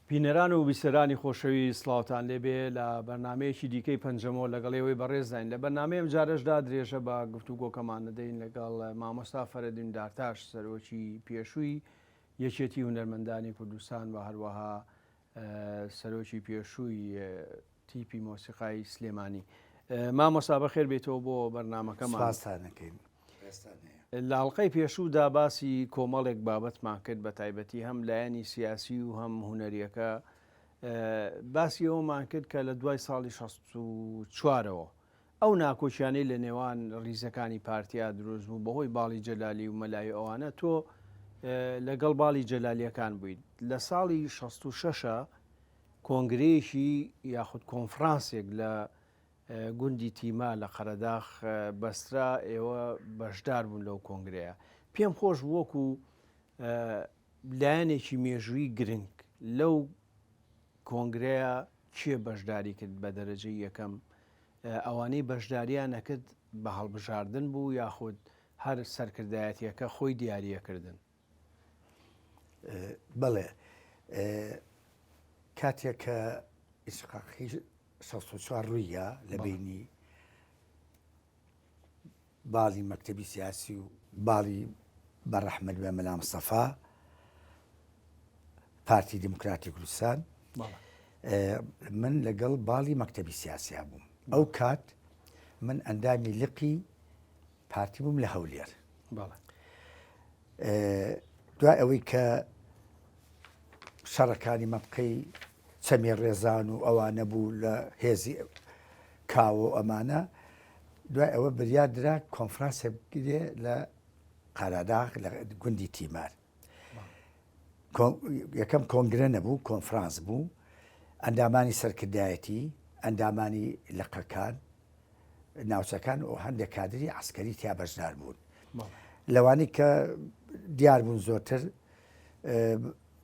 بینەران و بیسەرانی خۆشەویست سڵاوتان لێبێ لە بەرنامەیەکی دیکەی پەنجەمۆ لەگەڵ ئێوەی بەڕێزداین لە بەرنامەی ئەمجارەشدا درێژە بە گفتوگۆکەمان دەدەین لەگەڵ مامۆستا فەرەدون دارتاش سەرۆکی پێشووی یەکێتی هونەرمەندانی کوردستان و هەروەها سەرۆکی پێشووی تیپی مۆسیقای سلێمانی. مامۆستا بەخێر بێیتەوە بۆ بەرنامەکەمان. سپاستان ئەکەین. لە ئەڵقەی پێشوودا باسی کۆمەڵێک بابەتمان کرد بە تایبەتی هەم لایەنی سیاسی و هەم هونەریەکە باسی ئەومان کرد کە لە دوای ساڵی 64ەوە ئەو ناکۆکیانەی لە نێوان ڕیزەکانی پارتیا دروست بوو بەهۆی باڵی جەلالی و مەلای ئەوانە تۆ لەگەڵ باڵی جەلالیەکان بوویت لە ساڵی 66 کۆنگرەیەکی یاخود کۆنفرانسێک لە گوندی تیما لە قەرەداخ بەسترا ئێوە بەشدار بوون لەو کۆنگرەیە پێم خۆش وەکو لایەنێکی مێژووی گرنگ لەو کۆنگرەیە کێ بەشداری کرد بە دەرەجەی یەکەم ئەوانەی بەشداریان نەکرد بە هەڵبژاردن بوو یاخود هەر سەرکردایەتیەکە خۆی دیاریەکردن؟ بەڵێ کاتێک کە ئیسقاقی 64 ڕوویە لە بینی باڵی مەکتەبی سیاسی و باڵی بە ڕەحمەت بێ مەلا مستەفا پارتی دیموکراتی کوردستان من لەگەڵ باڵی مەکتەبی سیاسیا بووم ئەو کات من ئەندامی لقی پارتی بووم لە هەولێر دوای ئەوەی کە شەڕەکانی مەبقەی چەمی ڕێزان و ئەوانە بوو لە هێزی کاوە و ئەمانە دوای ئەوە بریار درا کۆنفرانسێک بگرێ لە قاراداغ لە گوندی تیمار یەکەم کۆنگرە نەبوو کۆنفرانس بوو ئەندامانی سەرکردایەتی ئەندامانی لقەکان ناوچەکان و هەندێک کادری عسکەری تیا بەشدار بوون لەوانی کە دیار بوون زۆرتر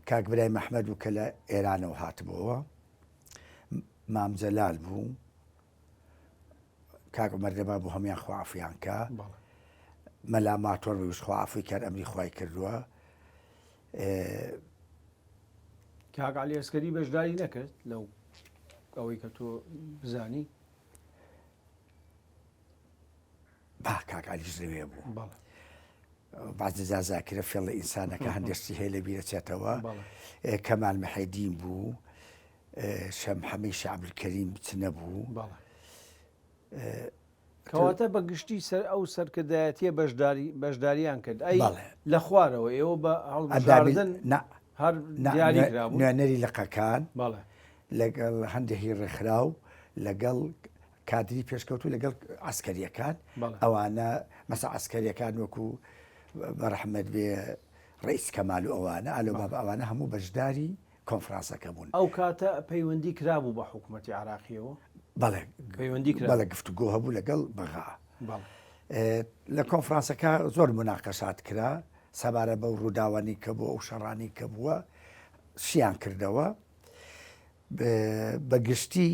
کاک برای مەحمەد بوو کە لە ئێرانەوە هاتبووەوە، مام جەلال بوو، کاک عومەر دەبا بوو هەموویان خوا عەفویان کا. مەلا ماتۆر بووش خوا عەفوی کار ئەمری خوای کردووە. کاک عەلی ئەسکەری بەشداری نەکرد لەو ئەوەی کە تۆ بزانی؟ با کاک عەلیش لەوێ بوو. بەعزی جار زاکرە فێڵ لە ئینسانەکە هەندێک شتی هەیە لە بیرەچێتەوە کەمال محێدین بوو شەم حەمەی شعبکەریم چ نەبوو کەواتە بە گشتی سەر ئەو سەرکردایەتیە بەشداری بەشداریان کرد ئەی لە خوارەوە ئێوە بە هەڵبژاردن هەر نوێنەری لقەکان لەگەڵ هەندێکی ڕێکخراو لەگەڵ کادری پێشکەوتوو لەگەڵ عەسکەریەکان ئەوانە مەسە عەسکەریەکان وەکو بەڕەحمەت بێ ڕئیس کەمال و ئەوانە ئالۆ بابا ئەوانە هەموو بەشداری کۆنفرانسەکە بوون. ئەو کاتە پەیوەندی کرابوو بە حکوومەتی عراقیەوە؟ بەڵێ پەیوەندی کرا بەڵێ گفتوگۆ هەبوو لەگەڵ بەغا. لە کۆنفرانسەکە زۆر مناقەشات کرا سەبارە بەو ڕووداوانی کە بۆ ئەو شەڕانی کە بووە شیان کردەوە بە گشتی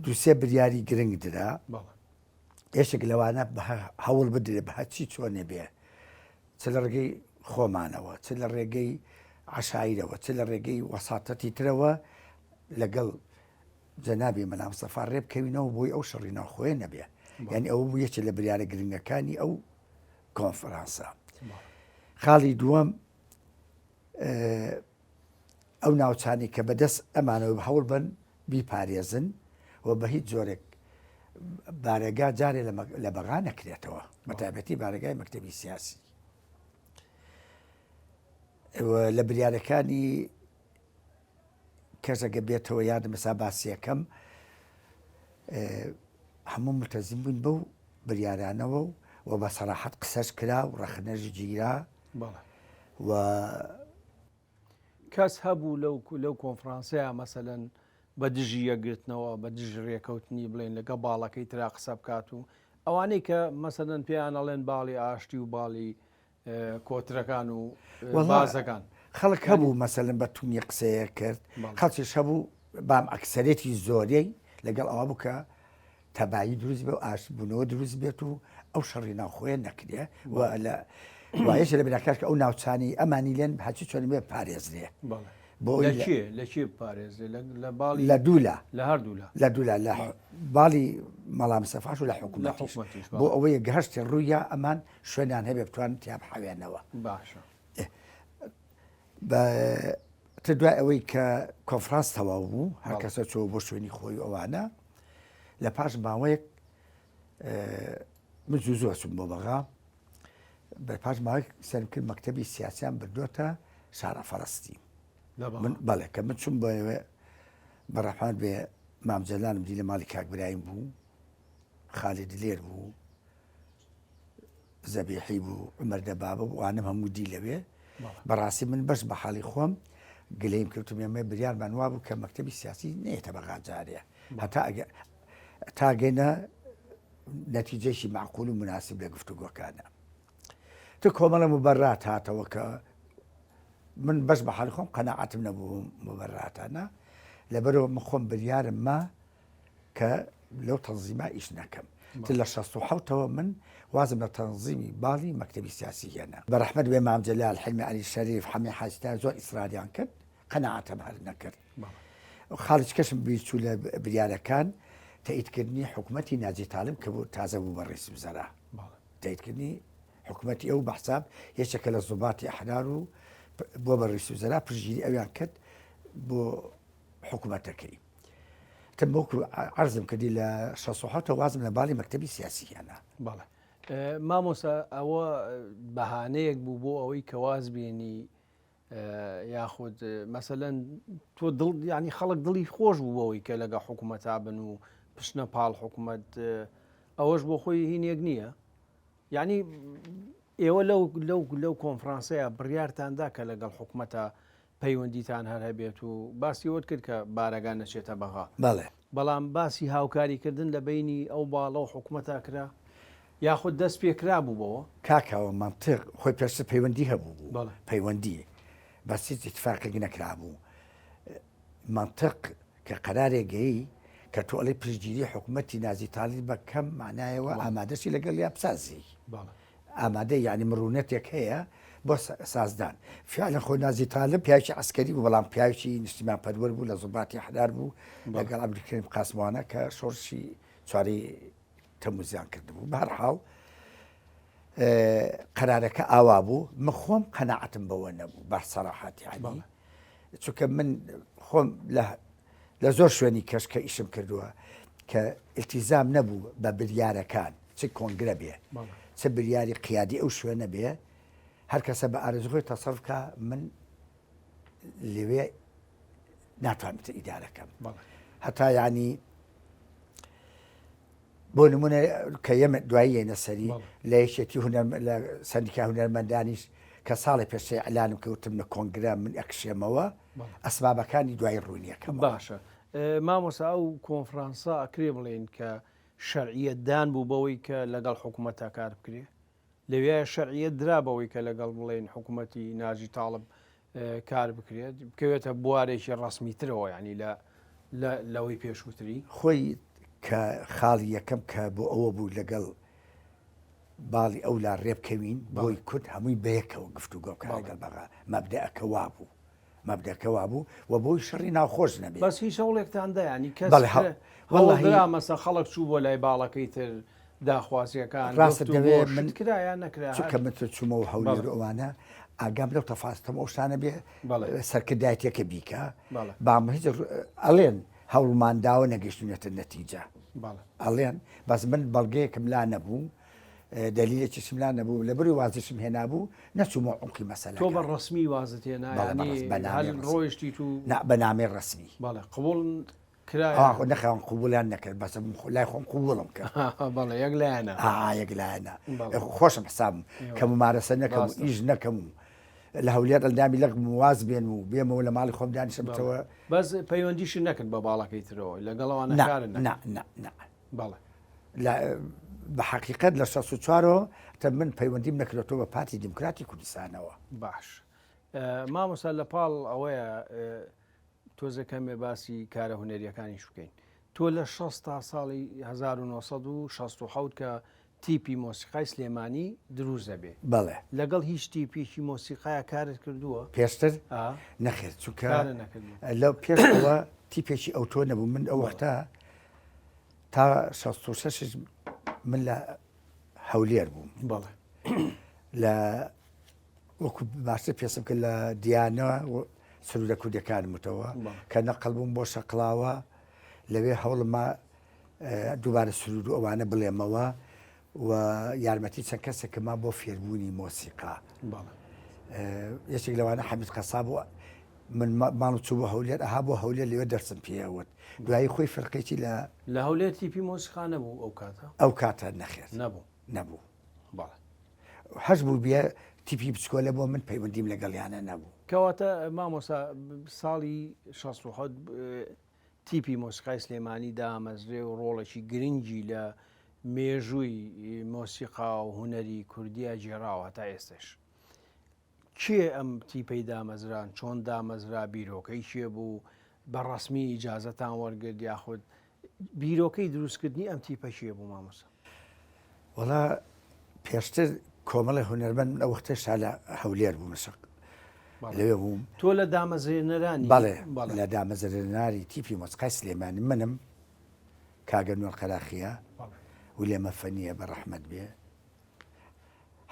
دوسێ بریاری گرنگ درا یەکێک لەوانە هەوڵ بدرێ بە هەرچی چۆنێ بێ چ لە ڕێگەی خۆمانەوە چ لە ڕێگەی عشاعیرەوە چ لە ڕێگەی وەساتەتی ترەوە لەگەڵ جەنابی مەلا مستەفا ڕێ بکەوینەوە بۆی ئەو شەڕی ناوخۆیە نەبێ یعنی ئەو بوو یەکێ لە بریارە گرنگەکانی ئەو کۆنفرانسە خاڵی دووەم ئەو ناوچانەی کە بەدەست ئەمانەوە هەوڵ بن بیپارێزن و بە هیچ جۆرێک بارەگا جارێ لە بەغا نەکرێتەوە بەتایبەتی بارەگای مەکتەبی سیاسی لە بریارەکانی کەسەکە بێتەوە یادم مەسا باسیەکەم هەموو ملتەزیم بووین بەو بریارانەوە و و بە سەراحەت قسەش کرا و ڕەخنەش گیرا و کەس هەبوو لەو لەو کۆنفرانسەیە مەسەلەن بە دژی یەکگرتنەوە بە دژی ڕێکەوتنی بڵێن لەگە باڵەکەی ترا قسە بکات و ئەوانەی کە مەسەلەن پێیان ئەڵێن باڵی ئاشتی و باڵی کۆترەکان و بازەکان. خەڵک هەبوو مەسەلەن بە تونی قسەیە کرد خەڵکیش هەبوو بام ئەکسەرێتی زۆرەی لەگەڵ ئەوە بوو کە تەبایی دروست بێ و ئاشتبوونەوە دروست بێت و ئەو شەڕی ناوخۆیە نەکرێ و لە وایەش لە براکاش کە ئەو ناوچانەی ئەمانی لێن هەرچی چۆن بێ پارێزرێ. بۆ لە کێ لە کێ بپارێزرێ لە باڵی لە دوولا لە هەردوولا لە دوولا لە باڵی مەڵا مستەفاش و لە حکوومەتیش بۆ ئەوەیە گەشتێ ڕوویا ئەمان شوێنیان هەبێ بتوان تیا بحەوێنەوە باشە بە تر دوای ئەوەی کە کۆنفرانس تەواو بوو هەر کەسە چۆ بۆ شوێنی خۆی ئەوانە لە پاش ماوەیەک من زوو زوو چوم بۆ بەغا بە پاش ماوەیەک سەرم کرد مەکتەبی سیاسیان بردووەتە شارە فەرەستی من بەڵێ کە من چوم بۆ بە ڕەحمان بێ مام جەلالم دی لە ماڵی کاک برایم بوو خالید دلێر بوو زەبیحی بوو عمر دەبابە بوو ئەوانەم هەموو دی لەوێ بەڕاستی من بەش بە حاڵی خۆم گلەیم کردم ئێمە بریارمان وابوو کە مەکتەبی سیاسی نێتە بەغا جارێ هەتا ئەگەر تا گەینە نەتیجەیەکی مەعقول و مناسب لە گفتوگۆکانە تر کۆمەڵە مبەرات هاتەوە کە من بەس بە حاڵی خۆم قەناعەتم نەبوو مبەراتانە لەبەرەوە من خۆم بریارم ما کە لەو تەنزیما ئیش نەکەم تر لە 16ەوە من وازم لە تەنزیمی باڵی مەکتەبی سیاسی هێنا بە ڕەحمەت بێ مام جەلال حلمی عەلی شەریف حەمی حاجی زۆر ئیسراریان کرد قەناعەتم هەر نەکرد خاڵیچکەشم بیرچوو لە بریارەکان تەئیدکردنی حکومەتی ناجی تاڵب کە بوو تازە بوو بە ڕیس وزەرا تەئیدکردنی حکومەتی ئەو بەحساب یەکێکە لە زوباتی ئەحرار و بۆ بە ڕیس وزەرا پشتگیری ئەویان کرد بۆ حکومەتەکەی تم وەکو عەرزم کردی لە 16 وازم لە باڵی مەکتەبی سیاسی هێنا بەڵێ مامۆسا ئەوە بەهانەیەک بوو بۆ ئەوەی کە واز بێنی یاخود مەسەلەن تۆ دڵ ینی خەڵک دڵی خۆش بوو بەوەی کە لەگە حکوومەتا بن و پشتە پاڵ حکوومەت ئەوەش بۆ خۆی هینێک نییە یعنی ئێوە لەو لەو لەو کۆنفرانسەیە بڕیارتاندا کە لەگەڵ حکوومەتە پەیوەندیتان هەر هەبێت و باسی وەت کرد کە بارەگا نەچێتە بەغا. بەڵێ. بەڵام باسی هاوکاریکردن لە بەینی ئەو باڵە و حکومەتا کرا؟ یاخود دەست پێ کرابوو بەوە؟ کاک کاوە مەنتق خۆی پێشتر پەیوەندی هەبوو بوو. بەڵێ. پەیوەندی بەس هیچ ئیتفاقێک نەکرابوو. مەنتق کە قەرارێک گەیی کە تۆ ئەڵێی پشتگیری حکومەتی نازی تاڵیب بە کەم مانایەوە ئامادەشی لەگەڵیا بسازی. بەڵێ. ئامادەی یانی مڕونەتێک هەیە بۆ سازدان. فیعلەن خۆ نازی تالب پیاوێکی عەسکەری بوو بەڵام پیاوێکی نیشتیمان پەروەر بوو لە زوباتی ئەحرار بوو لەگەڵ عەبدولکەریم قاسموانە کە شۆڕشی چواری تەموزیان کردبوو. بە هەر حاڵ قەرارەکە ئاوا بوو من خۆم قەناعەتم بەوە نەبوو بە سەراحەت یانی چونکە من خۆم لە لە زۆر شوێنی کەش کە ئیشم کردووە کە ئیلتیزام نەبوو بە بریارەکان چ کۆنگرە بێ چ بریاری قیادی ئەو شوێنە بێ هەر کەسە بە ئارەزوی خۆی تەسەرف کا من لەوێ ناتوانم تر ئیدارەکەم هەتا یعنی بۆ نمونە کە یەمە دوایی یەنە سەری لە یەکێتی هونەر لە سەندیکا هونەرمەندانیش کە ساڵی پێشتر ئیعلانم کرد وتم لە کۆنگرە من ئەکشێمەوە ئەسبابەکانی دوایی ڕوونیەکەم. باشە مامۆستا ئەو کۆنفرانسە ئەکرێ بڵێین کە شەرعیەت دان بوو بەوەی کە لەگەڵ حکوومەتا کار بکرێ؟ لەوێ شەرعیەت درا بەوەی کە لەگەڵ بڵێین حکوومەتی ناجی تاڵب کار بکرێت بکەوێتە بوارێکی ڕەسمیترەوە یانی لە لەوەی پێشووتری؟ خۆی کە خاڵی یەکەم کە بۆ ئەوە بوو لەگەڵ باڵی ئەولا ڕێبکەوین بۆی کورد هەمووی بەیەکەوە گفتوگۆ بکات لەگەڵ بەغا مەبدەئەکە وابوو مەبدەکە وابوو و بۆی شەڕی ناوخۆش نەبێ. بەس هیچ هەوڵێکتان دا یانی کەس بەڵێ هە هەوڵ درا مەسە خەڵک چوو بۆ لای باڵەکەی تر داخوازیەکان ڕاستت دەوێ گفتوگۆ من شت کرا یان نەکرا چونکە هەر من تر چوومەوە هەولێر بەڵێ و ئەوانە ئاگام لەو تەفاستەم ئەو شتانە بێ بەڵێ سەرکردایەتیەکە بیکا بەڵێ بام هیچ ئەڵێن هەوڵمان داوە نەگەیشتوینەتە نەتیجە بەڵێ ئەڵێن بەس من بەڵگەیەکم لا نەبوو دەلیلێکیشم لا نەبوو لەبەری وازشم هێنابوو نەچوومە عومقی تۆ مەسەلەکە بە ڕەسمی وازت هێنا بەڵێ بە یانی ڕەس- بە هەر نامەی ڕەسمی ڕۆیشتیت و نا بە نامەی ڕەسمی بەڵێ قبوڵ کرا ئەوان یان خۆ نەخەوان قبوڵیان نەکرد بەس من خۆ- لای خۆم قبوڵم کرد بەڵێ یەک لایەنە ئا یەک لایەنە بەڵێ خۆشم حسابم ئێوە کە ممارەسە نەکەم و ڕاستە ئیش نەکەم و لە هەولێر ئەندامی لەقم و واز بێن و بێمەوە لە ماڵی خۆم بەڵێ دانیشمتەوە بەس پەیوەندیشت نەکرد بە باڵەکەی ترەوە لەگەڵ ئەوانە نا کارت نا نەکرد نا نا بەڵێ لە بە حەقیقەت لە 64ەوە تە من پەیوەندیم نەکردۆتەوە بە پارتی دیموکراتی کوردستانەوە. باش مامۆستا لە پاڵ ئەوەیە تۆزێ کەمێ باسی کارە هونەریەکانیش بکەین تۆ لە 6 تا ساڵی 1967 کە تیپی مۆسیقای سلێمانی دروست دەبێ. بەڵێ. لەگەڵ هیچ تیپێکی مۆسیقایا کارت کردووە؟ پێشتر؟ ئا. نەخێر چونکە کارت نەکردووە. لەو پێش ئەوە تیپێکی ئەوتۆ نەبوو من ئەو وەختە تا 66 من لە هەولێر بووم. بەڵێ. لە وەکو باشتر پێسم کرد لە دیانە سرودە کوردەکانم وتەوە کە نەقل بووم بۆ شەقڵاوە لەوێ هەوڵما دووبارە سرود و ئەوانە بڵێمەوە و یارمەتی چەند کەسێکما بۆ فێربوونی مۆسیقا یەکێک لەوانە حەمید قەساب و من ماڵ چوو بۆ هەولێر ئەها بۆ هەولێر لەوێ دەرسم پێوت دوایی خۆی فرقێکی لە لە هەولێر تیپی مۆسیقا نەبوو ئەو کاتە ئەو کاتە نەخێر نەبوو نەبوو بەڵێ هەش بوو بێ تیپی بچکۆلە بۆ من پەیوەندیم لەگەڵیانە نەبوو. کەواتە مامۆستا ساڵی 67 تیپی مۆسیقای سلێمانی دامەزرێ و ڕۆڵێکی گرنگی لە مێژووی مۆسیقا و هونەری کوردیا گێڕاوە هەتا ئێستش. کێ ئەم تیپەی دامەزران چۆن دامەزرا بیرۆکەی کێ بوو بە ڕەسمی ئیجازەتان وەرگرت یاخود بیرۆکەی دروستکردنی ئەم تیپە کێ بوو مامۆستا؟ وەڵا پێشتر کۆمەڵی هونەرمەند من ئەو وەختەش تا لە هەولێر بووم شق لەوێ بووم. تۆ لە دامەزرێنەرانی؟ بەڵێ لە دامەزرێنەرانی تیپی مۆسیقای سلێمانی منم، کاگە نوێن قەراخییە، ولێمە فەنییە بە ڕەحمەت بێ،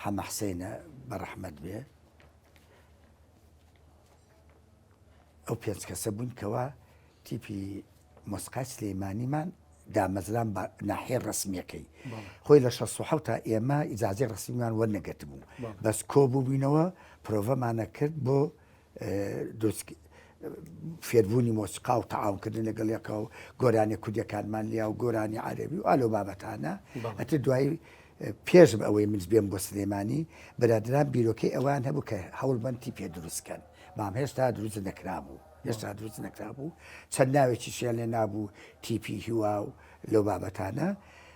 حەمە حسینە بە ڕەحمەت بێ ئەو پێنج کەسە بووین کەوا تیپی مۆسیقای سلەیمانیمان دامەزران بە ناحیە ڕسمیەکەی خۆی لە 16 تا ئێمە ئیجازەی ڕسمیمان وەرنەگرت بوو بەس کۆ بووبینەوە پرۆڤەمانە کرد بۆ فێربوونی مۆسیقا و تەعاونکردن لەگەڵ یەکا و گۆرانیە کوردیەکانمان لیا و گۆرانی عەرەبی و ئالو بابەتانە ئەتر دوایی پێش ئەوەی من بێم بۆ سلێمانی برادران بیرۆکەی ئەوان هەبوو کە هەوڵبەن تیپێ دروستکەن بەڵام هێشتا دروست نەکرابوو هێشتا دروست نەکرابوو چەند ناوێکیشیان لێ نابوو تیپی هیوا و لەو بابەتانە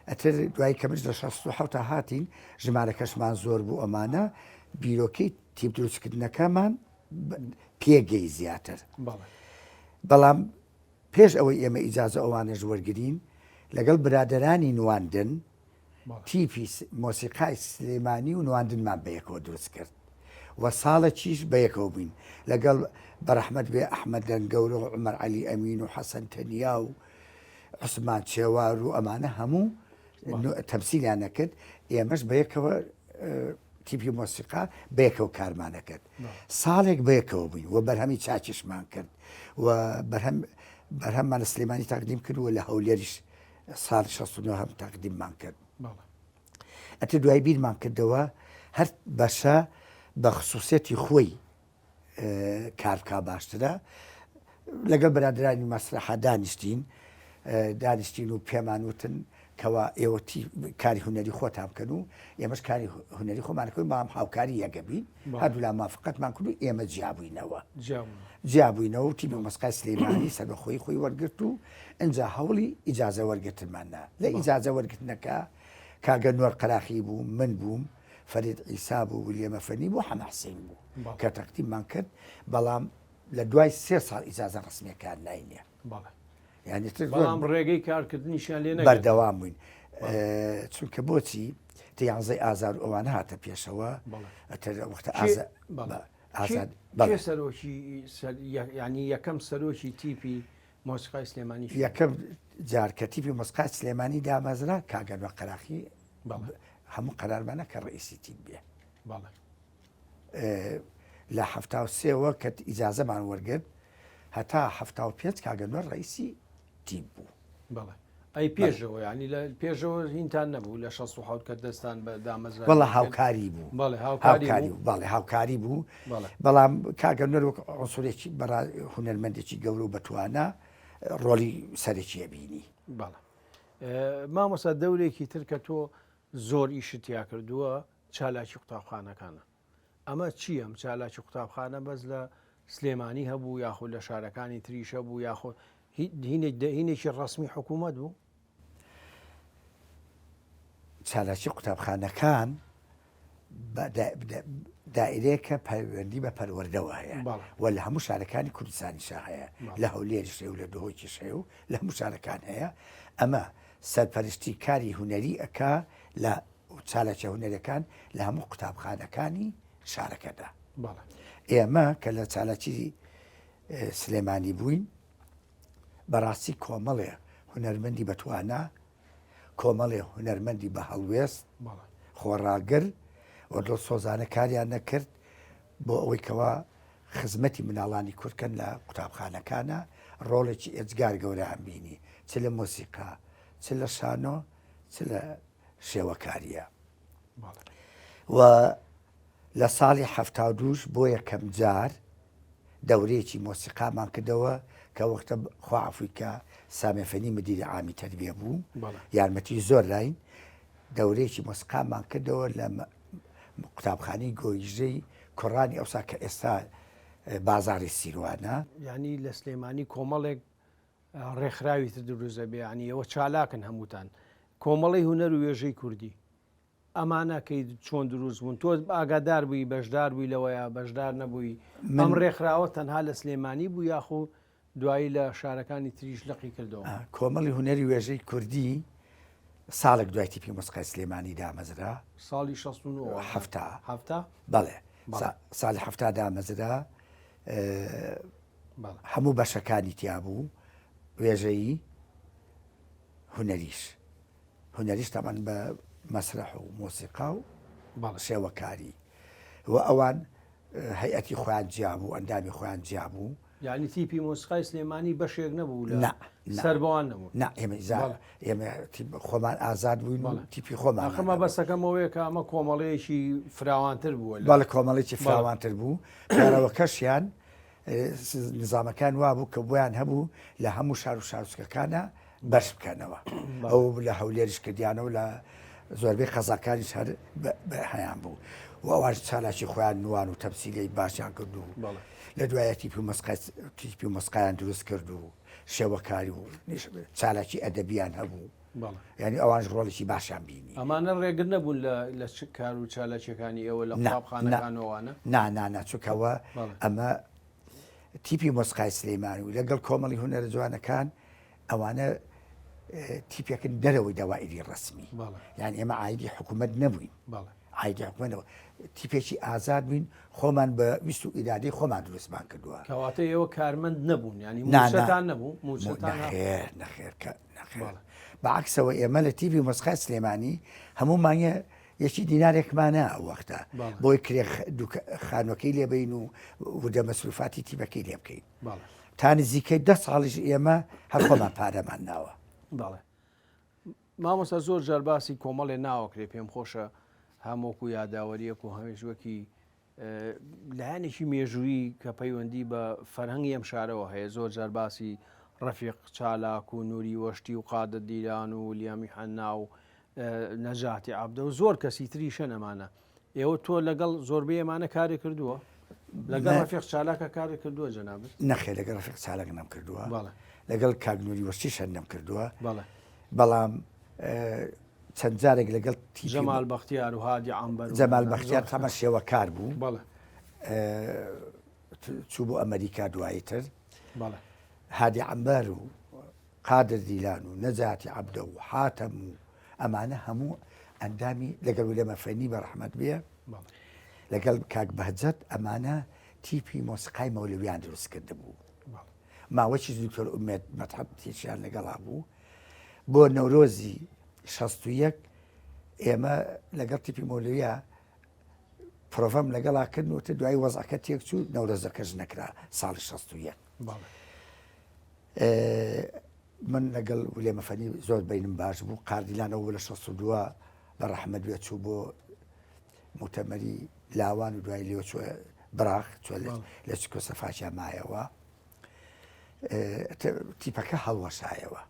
ئەتر دوای کە منش لە 67 هاتین ژمارەکەشمان زۆر بوو ئەمانە بیرۆکەی تیپ دروستکردنەکەمان پێگەی زیاتر بەڵام پێش ئەوەی ئێمە ئیجازە ئەوانەش وەرگین لەگەڵ برادرانی نواندن تیپی مۆسیقای سلێمانی و نواندنمان بەیەکەوە دروست کرد و ساڵێکیش بەیەکەوە بووین لەگەڵ بەڕەحمەت بێ ئەحمەد دەنگەورە و عمر علی ئەمین و حەسەن تەنیا و عوسمان چێوار و ئەمانە هەموو تەمسیلیان نەکرد ئێمەش بەیەکەوە تیپی مۆسیقا بەیەکەوە کارمان ئەکرد ساڵێک بەیەکەوە بووین و بەرهەمی چاکیشمان کرد و بەرهەم بەرهەممان لە سلێمانی تەقدیم کرد و لە هەولێریش ساڵی 69 هەم تەقدیممان کرد ئەتر دوای بیرمان کردەوە هەر بەشە بە خصوصێتی خۆی کار بکا باشترە لەگەڵ برادرانی مەسرەحە دانیشتین دانیشتین و پێمان وتن کەوا ئێوە کاری هونەری خۆتان بکەن و ئێمەش کاری هونەری خۆمان بکەین بەڵام هاوکاری یەکەبین هەردوولا موافقەتمان کرد و ئێمە جیابووینەوە جیابووینەوە و تیمی مۆسیقای سلێمانی سەربەخۆی خۆی وەرگرت و ئینجا هەوڵی ئیجازە وەرگرتنمان نا لە ئیجازە وەرگرتنەکە کاگە نوەر قەراخی بوو من بووم فەرید عیسا بوو ولیەمە فەنی بوو حەمە حسین بوو کە تەقدیممان کرد بەڵام لە دوای سێ ساڵ ئیجازە ڕسمیەکان ناینێ یعنی تر بەڵام ڕێگەی کارکردنیشیان لێ نەگرت. بەردەوام بووین چونکە بۆچی تیانزەی ئازار و ئەوانە هاتە پێشەوە ئەتر وەختە ئازاد کێ سەرۆکی ینی یەکەم سەرۆکی تیپی مۆسیقای سلێمانی یەکەم جار کە تیپی مۆسیقای سلێمانی دامەزرا کاگەر بە قەراخی هەموو قەرارمانە کە ڕئیسی تیپ بێ لە 73ەوە کە ئیجازەمان وەرگرت هەتا 75 کاگەنوەر ڕئیسی تیپ بوو. بەڵێ ئەی پێشەوە ینی لە پێشەوە هینتان نەبوو لە 16 کە دەستان بە دامەزرا بەڵە هاوکاری بوو بەڵێ هاوکاری بوو بەڵێ هاوکاری بوو بەڵام کاگەنوەر وەک عنسورێکی بەڕا هونەرمەندێکی گەورە و بەتوانە ڕۆڵی سەرەکیە بینی. بەڵێ مامۆستا دەورێکی تر کە تۆ زۆر ئیشت تیا کردووە چالاکی قوتابخانەکانە ئەمە چییە ئەم چالاکی قوتابخانە بەس لە سلێمانی هەبوو یاخود لە شارەکانی تریش هەبوو یاخود هینێکی ڕسمی حکوومەت بوو چالاکی قوتابخانەکان دائرەیەکە پەیوەندی بە پەروەردەوە هەیە و لە هەموو شارەکانی کوردستانیشا هەیە لە هەولێریش هەیە و لە دهۆکیش هەیە و لە هەموو شارەکان هەیە ئەمە سەرپەرشتی کاری هونەری ئەکا لە. چالاکیە هونەریەکان لە هەموو قوتابخانەکانی شارەکەدا. ئێمە کە لە چالاکی سلێمانی بووین بەڕاستی کۆمەڵێ هونەرمەندی بەتوانا کۆمەڵێ هونەرمەندی بە هەڵوێست خۆڕاگر و دڵسۆزانە کاریان نەکرد بۆ ئەوەی کەوا خزمەتی مناڵانی کورد کەن لە قوتابخانەکانە ڕۆڵێکی ئێجگار گەورەیان بینی چ لە مۆسیقا چ لە شانۆ چ لە شێوەکاریە و لە ساڵی حەفتا و دووش بۆ یەکەم جار دەورەیەکی مۆسیقامان کردەوە کە وەختە خوا عەفوی کە سامێ فەنی مدیری عامی تەربیە بوو یارمەتی زۆر لاین دەورەیەکی مۆسیقامان کردەوە لە قوتابخانەی گۆیژەی کوڕانی ئەوسا کە ئێستا بازاڕی سیروانە. یانی لە سلێمانی کۆمەڵێک ڕێکخراوی تر دروست دەبێ یانی ئێوە چالاکن هەمووتان کۆمەڵەی هونەر و وێژەی کوردی ئەمانە کەی چۆن دروست بوون تۆ ئاگادار بووی بەشدار بووی لەوەیە بەشدار نەبووی ئەم ڕێکخراوە تەنها لە سلێمانی بوو یاخو دوایی لە شارەکانی تریش لقی کردەوە؟ کۆمەڵی هونەری وێژەی کوردی ساڵێک دوای تیپی مۆسیقای سلێمانی دامەزرا. ساڵی 69 هەفتا. هەفتا؟ بەڵێ. ساڵی هەفتا دامەزرا. هەموو بەشەکانی تیا بوو وێژەیی هونەریش. هونەریش تەبعەن بە مەسرەح و مۆسیقا و شێوەکاری و ئەوان هەیئەتی خۆیان جیا بوو ئەندامی خۆیان جیا بوو. یانی تیپی مۆسیقای سلێمانی بەشێک نەبوو لە سەر بەوان نەبوو؟ نا ئێمە ئێمە خۆمان ئازاد بووین و تیپی خۆمان. ئاخر مەبەستەکەم ئەوەیە کە ئەمە کۆمەڵەیەکی فراوانتر بووە. بەڵێ کۆمەڵێکی فراوانتر بوو پەیڕەوەکەشیان نزامەکان وابوو کە بۆیان هەبوو لە هەموو شار و شارۆچکەکانە بەش بکەنەوە ئەو لە هەولێریش کردیانەوە لە زۆربەی قەزاکانیش هەر هەیان بوو و ئەوانش چالاکی خۆیان نوان و تەمسیلی باشیان کرد و لە دوایە تیپی مۆسیقای تیپی مۆسیقایان دروست کرد و شێوەکاری و چالاکی ئەدەبیان هەبوو یعنی ئەوانش ڕۆڵێکی باشیان بینی ئەمانە ڕێگر نەبوون لە چ کار و چالاکیەکانی ئێوە لە قوتابخانەکانەوەوانە؟ نا نا نا چونکەوە ئەمە تیپی مۆسیقای سلەیمانی و لەگەڵ کۆمەڵی هونەرە جوانەکان ئەوانە تیپێکن دەرەوەی دەوائری ڕسمی یان ئێمە عیدی حکوومەت نەبووین عیدی حکومەتەوە تیپێکی ئازاد بووین خۆمان بە ویست و ئیرادەی خۆمان دروستمان کردووە کەواتە ئێوە کارمەند نەبوون ینی موچەتان نەبوو موچەتان نەخێر نەخێر کە نەخێر بەعکسەوە ئێمە لە تیپی مۆسیقای سلێمانی هەموو مانگێ یەکی دینارێکمانە ئەو وەختە بۆی کرێ خانوەکەی لێبین و وردە مەسروفاتی تیپەکەی لێ بکەین تا نزیکەی دە ساڵیش ئێمە هەر خۆمان پارەمان ناوە. بەڵێ مامۆستا زۆر جار باسی کۆمەڵێ ناوەکرێ پێم خۆشە هەم وەکو یاداوەریەک و هەمیش وەکی لایەنێکی مێژوویی کە پەیوەندی بە فەرهەنگی ئەم شارەوە هەیە زۆر جار باسی ڕەفیق چالاک و نوری وەشتی و قادر دیلان و ولیامی حەنا و نەجاتی عەبدە و زۆر کەسی تریشە نەمانە ئێوە تۆ لەگەڵ زۆربەی ئەمانە کاری کردووە لەگەڵ ڕەفیق چالاکە کاری کردووە جەنابت؟ نەخێر لەگەڵ ڕەفیق چالاک نەم کردووە لەگەڵ کاک نوری وەشتیش هەر نەم کردووە بەڵام چەند جارێک لەگەڵ جەمال بەختیار و هادی عەمبەر جەمال بەختیار تەمە شێوەکار بوو چوو بۆ ئەمریکا دوایی تر هادی عەمبەر و قادر دیلان و نەجاتی عەبدە و حاتەم و ئەمانە هەموو ئەندامی لەگەڵ ولێمە فەنی بە ڕەحمەت بێ لەگەڵ کاک بەهجەت ئەمانە تیپی مۆسیقای مەولەویان دروست کردبوو ماوەکی دکتۆر ئومێد مەتحەب تیشیان لەگەڵا بوو بۆ نەورۆزی 61 ئێمە لەگەڵ تیپی مۆلویا پرۆڤەم لەگەڵا کردن وتە دوای وەزعەکە تێک چوو نەورۆزەکەش نەکرا ساڵی 61 من لەگەڵ ولێمە فەنی زۆر بینم باش بوو قاردیلانەوە لە 62 بە ڕەحمەت بێ چوو بۆ موتەمەری لاوان و دوای لێوە چوە براخ چوە لە چکۆسەفاکیا مایەوە تیپەکە هەڵوەشایەوە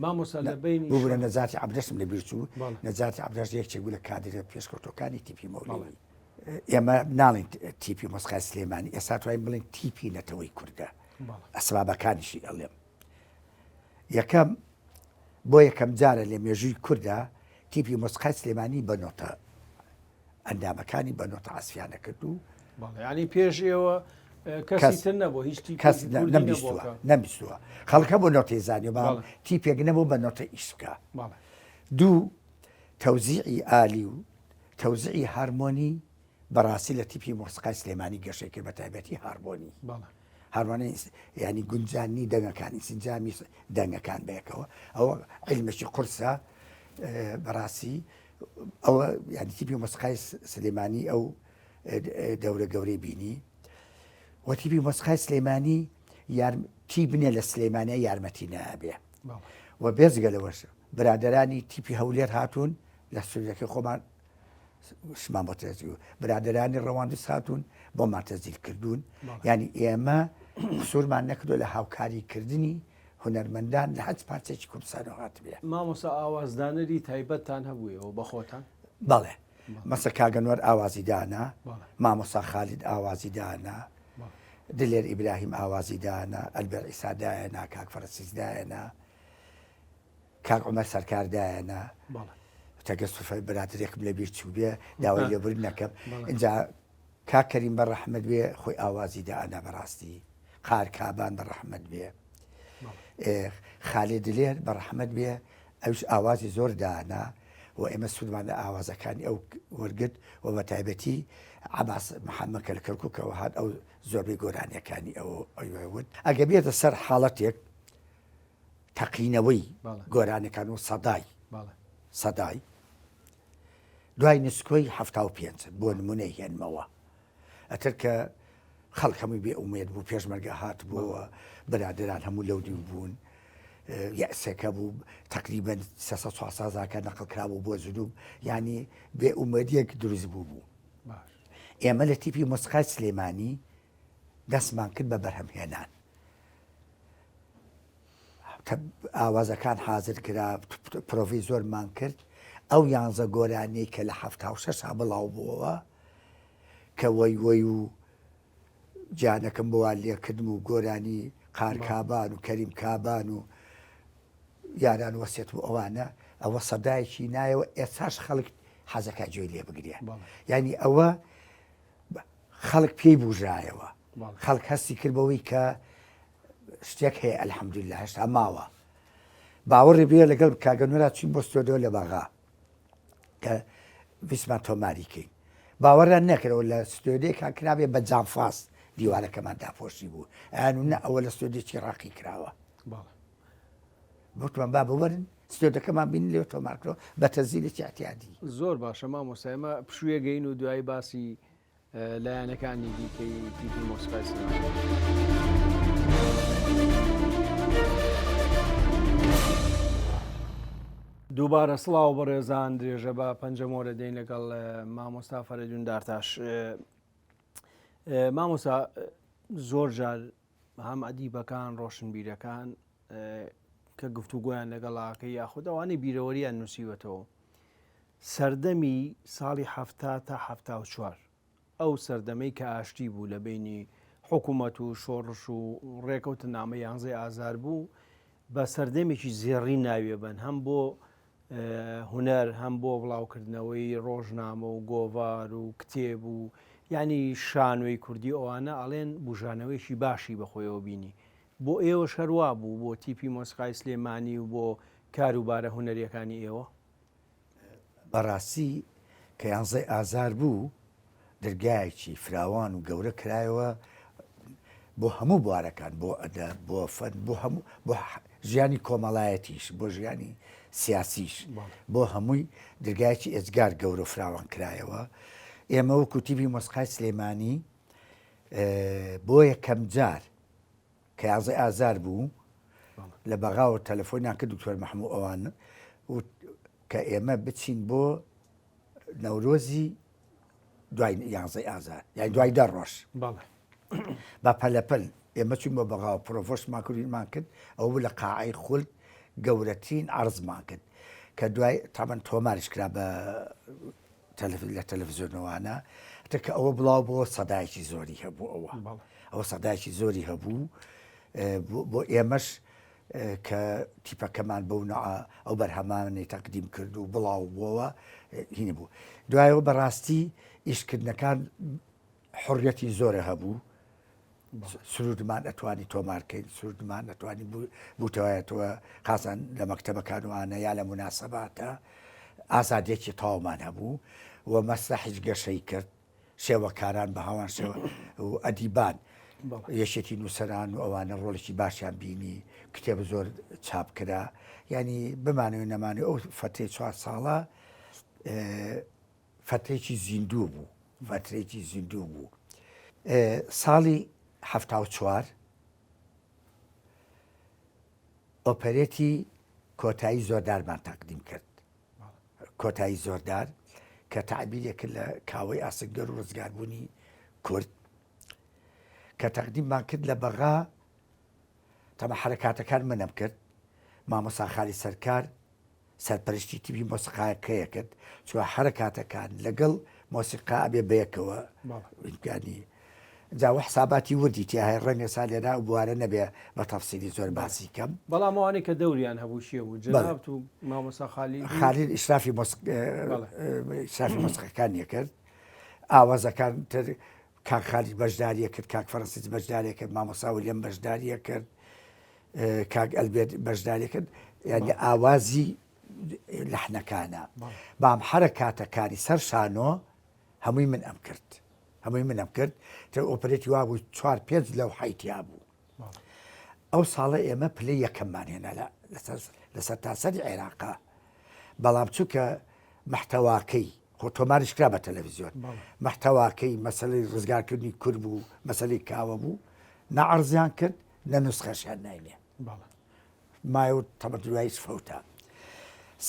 مامۆستا لە بینی ببورە نەجاتی عەبدەشم لە بیر چوو نەجاتی عەبدەش یەکێک بوو لە کادرە پێشکەوتوەکانی تیپی مەولەوی ئێمە ناڵین تیپی مۆسیقای سلێمانی ئێستا توانین بڵێن تیپی نەتەوەی کوردە ئەسبابەکانیشی ئەڵێم یەکەم بۆ یەکەم جارە لە مێژووی کووردا تیپی مۆسیقای سلێمانی بە نۆتە ئەندامەکانی بە نۆتە عەزفیانە کرد و ینی پێش ئێوە کەسی تر نەبوو هیچ کەس نەمبیستووە نەمبیستووە خەڵکە بۆ نۆتەی زانیوە بەڵام تیپێک نەبوو بە نۆتە ئیش بکە دوو. تەوزیعی ئالی و تەوزیعی هارمۆنی بەڕاستی لە تیپی مۆسیقای سلێمانی گەشەی کرد بە تایبەتی هارمۆنی. هارمۆنی یانی گونجاندنی دەنگەکان، ئینسجامی دەنگەکان بەیەکەوە ئەوە عیلمێکی قورسە بەڕاستی ئەوە یانی تیپی مۆسیقای سلێمانی ئەو دەورە گەورەی بینی و تیپی مۆسیقای سلێمانی یار تیپ نیە لە سلێمانیا یارمەتی نابێ و بێزگە لەوەش برادەرانی تیپی هەولێر هاتوون لە سوودەکەی خۆمان شمان بۆ تەزیل برادەرانی ڕەواندز هاتوون بۆمان تەزیل کردوون یعنی ئێمە قسوورمان نەکردو لە هاوکاری کردنی هونەرمەندان لە هەچ پارچێکی کوردستانەوە هاتبێ. مامۆستا ئاوازدانەری تایبەتتان هەبوویەوە بە خۆتان؟ بەڵێ مەسە کاک ئەنوەر ئاوازی دانا، مامۆستا خالید ئاوازی دانا، دلێر ئیبراهیم ئاوازی دانا، ئەلبێر عیسا دایەنا، کاک فەرەسیس دایەنا، کاک عومەر سەرکار دایەنا، تەگە سوفە برادرێکم لە بیر چووبێ داوای لێبوردن نەکەم. ئینجا کاک کەریم بە ڕەحمەت بێ خۆی ئاوازی دائەنا بەڕاستی قار کابان بە ڕەحمەت بێ خالێ دلێر بە ڕەحمەت بێ ئەوش ئاوازی زۆر دانا و ئێمە سوودمان لە ئاوازەکانی ئەو وەرگرت و بە تایبەتی عباس محەممە کە لە کەرکووکەوە هات ئەو زۆربەی گۆرانیەکانی ئەو ئەوت ئەگە بێتە سەر حاڵەتێک تەقینەوەی گۆرانەکان و سەدای سەدای دوای نسکۆی 75 بۆ نمونەی هێنمەوە ئەتر کە خەڵک هەمووی بێ ئومێد بوو پێشمەرگە هات بووەوە برادران هەموو لەو دیو بوون یەسەکە بوو تقریبن سەزاکە نەقل کرابوو بۆ جنوب ینی بێ ئومێدیەک دروست بوو بوو ئێمە لە تیپی مۆسیقای سلێمانی دەستمان کرد بە بەرهەمهێنان ئاوازەکان حازر کرا پرۆڤی زۆرمان کرد ئەو یانزە گۆرانیەی کە لە 76 بڵاو بووەوە کە وەی وەی و جانەکەم بۆوان لێکردم و گۆرانی قارکابان و کەریم کابان و یاران وەسێت و ئەوانە ئەوە سەدایەکی نایەوە ئێستاش خەڵک حەزەکە گوێی لێ بگرێ یعنی ئەوە خەڵک پێی بوژایەوە خەڵک هەستی کرد بەوەی کە شتێک هەیە الحمدللە هێشتا ماوە باوەڕی بێ لەگەڵ کاک ئەنوەرا چین بۆ ستۆدیۆ لە بەغا کە ویستمان تۆماری کەین باوەڕیان نەکردەوە لە ستۆدیۆکە کرابێ بە جانفاس دیوارەکەمان داپۆشی بوو ئەیان و نە ئەوە لە ستۆدیۆکی ڕاقی کراوە وتمان با بوەرن ستۆدەکەمان بین لێ تۆمارکرەوە بە تەزیلێکی اعتیادی. زۆر باشە مامۆستا ئێمە پشوویەگەین و دوایی باسی لایەنەکانی دیکەی تیپی مۆسیقای سلێمانی. دووبارە سڵاو بەڕێزان درێژە بە پەنجەمۆرە دەین لەگەڵ مامۆستا فەرەدون دارتاش مامۆستا زۆر جار هەم ئەدیبەکان ڕۆشنبیرەکان کە گفتوگۆیان لەگەڵاکە یاخود ئەوانەی بیرەوەریان نووسیوەتەوە سەردەمی ساڵی 70 تا 74 ئەو سەردەمەی کە ئاشتی بوو لە بینی حکوومەت و شۆڕش و ڕێکەوتنامە یانزەی ئازار بوو بە سەردەمێکی زێڕی ناوێ بن هەم بۆ هونەر هەم بۆ بڵاوکردنەوەی ڕۆژنامە و گۆڤار و کتێب و یعنی شانۆی کوردی ئەوانە ئەڵێن بژانەوەیکی باشی بەخۆیەوە بینی بۆ ئێوەش هەروا بوو بۆ تیپی مۆسیقای سلێمانی و بۆ کاروبارە هونەریەکانی ئێوە؟ بەڕاستی کە یانزەی ئازار بوو دەرگایەکی فراوان و گەورە کرایەوە بۆ هەموو بوارەکان بۆ ئەدەب بۆ فەن بۆ هەموو بۆ ژیانی کۆمەڵایەتیش بۆ ژیانی سیاسیش بۆ هەمووی دەرگایەکی ئێجگار گەورە و فراوان کرایەوە ئێمە وەکو تیپی مۆسیقای سلێمانی بۆ یەکەم جار کە یازدەی ئازار بوو لە بەغاوە تەلەفۆنیان کرد دکتۆر مەحموو ئەوان و کە ئێمە بچین بۆ نەورۆزی دوای یانزەی ئازار یان دوای دە ڕۆژ بە پەلەپەل ئێمە چوین بۆ بەغاوە پرۆڤۆشمان کردمان کرد ئەو بوو لە قاعەی خولد گەورەترین عەرزمان کرد کە دوای تامان تۆماریش کرا بە لە تەلەفزیۆنەوانە تە کە ئەوە بڵاو بۆ سەدایەکی زۆری هەبوو ئەوە ئەوە سەدایەکی زۆری هەبوو بۆ ئێمەش کە تیپەکەمان بەو نەعا ئەو بەرهەمانەی تەقدیم کرد و بڵاو بووەوە هینی بوو دوایەوە بەڕاستی ئیشکردنەکان حڕەتی زۆرە هەبوو سرودمان ئەتوانی تۆمارکەین سرودمان ئەتوانی بوتەوەتەوە خاصەن لە مەکتەبەکان وانە یا لە مناسباتە. ئازادیەکی تەواومان هەبوو و مەسرەحیش گەشەی کرد شێوەکاران بە هەمان شێوە و ئەدیبان یەکێتی نووسەران و ئەوانە ڕۆڵێکی باشیان بینی کتێب زۆر چاپ کرا ینی بمانەوە نەمانەوە ئەو فەترەی چوار ساڵە فەترێکی زیندوو بوو فەترێکی زیندوو بوو ساڵی ه چوار ئۆپەرێتی کۆتایی زۆردارمان تەقدیم کرد کۆتایی زۆردار کە تەعبیرێک لە کاوەی ئاسنگەر و ڕزگاربوونی کورد کە تەقدیممان کرد لە بەغا تەمە حرەکاتەکان منم کرد مامۆسا خالی سەرکار سەرپەرشتی تیپی مۆسیقاکەیە کرد چوە حرەکاتەکان لەگەڵ مۆسیقا ئەبێ بەیەکەوە ینی جا وە حساباتی وردی تیا هەیە ڕەنگە سا لێرا ئەو بوارە نەبێ بە تەفسیلی زۆر باسی کەم. بەڵام ئەوانەی کە دەوریان هەبوو کێ بوو؟ جەنابت و مامۆستا خالید و. خالید ئیشرافی مۆسق ئیشرافی مۆسیقەکانی کرد ئاوازەکان تر کاک خالید بەشداریە کرد کاک فەرەنسیس بەشداریە کرد مامۆستا ولیەم بەشداریە کرد کاک ئەلبێرت بەشداری کرد یعنی ئاوازی لەحنەکانە بام حرەکاتەکانی سەر شانۆ هەمووی من ئەم کرد هەمووی منم کرد تر ئۆپرێتی وا بوو چوار پێنج لەو حیتیا بوو ئەو ساڵە ئێمە پلەی یەکەممان هێنا لە سەرتاسەری عێراقا بەڵام چونکە محتەواکەی خۆ تۆماریش کرا بە تەلەڤزیۆن محتەواکەی مەسلەی ڕزگارکردنی کورد بوو مەسلەی کاوە بوو نەعرزیان کرد نە نوسخەشیان ناینێ مایە و تەمە دواییش فەوتا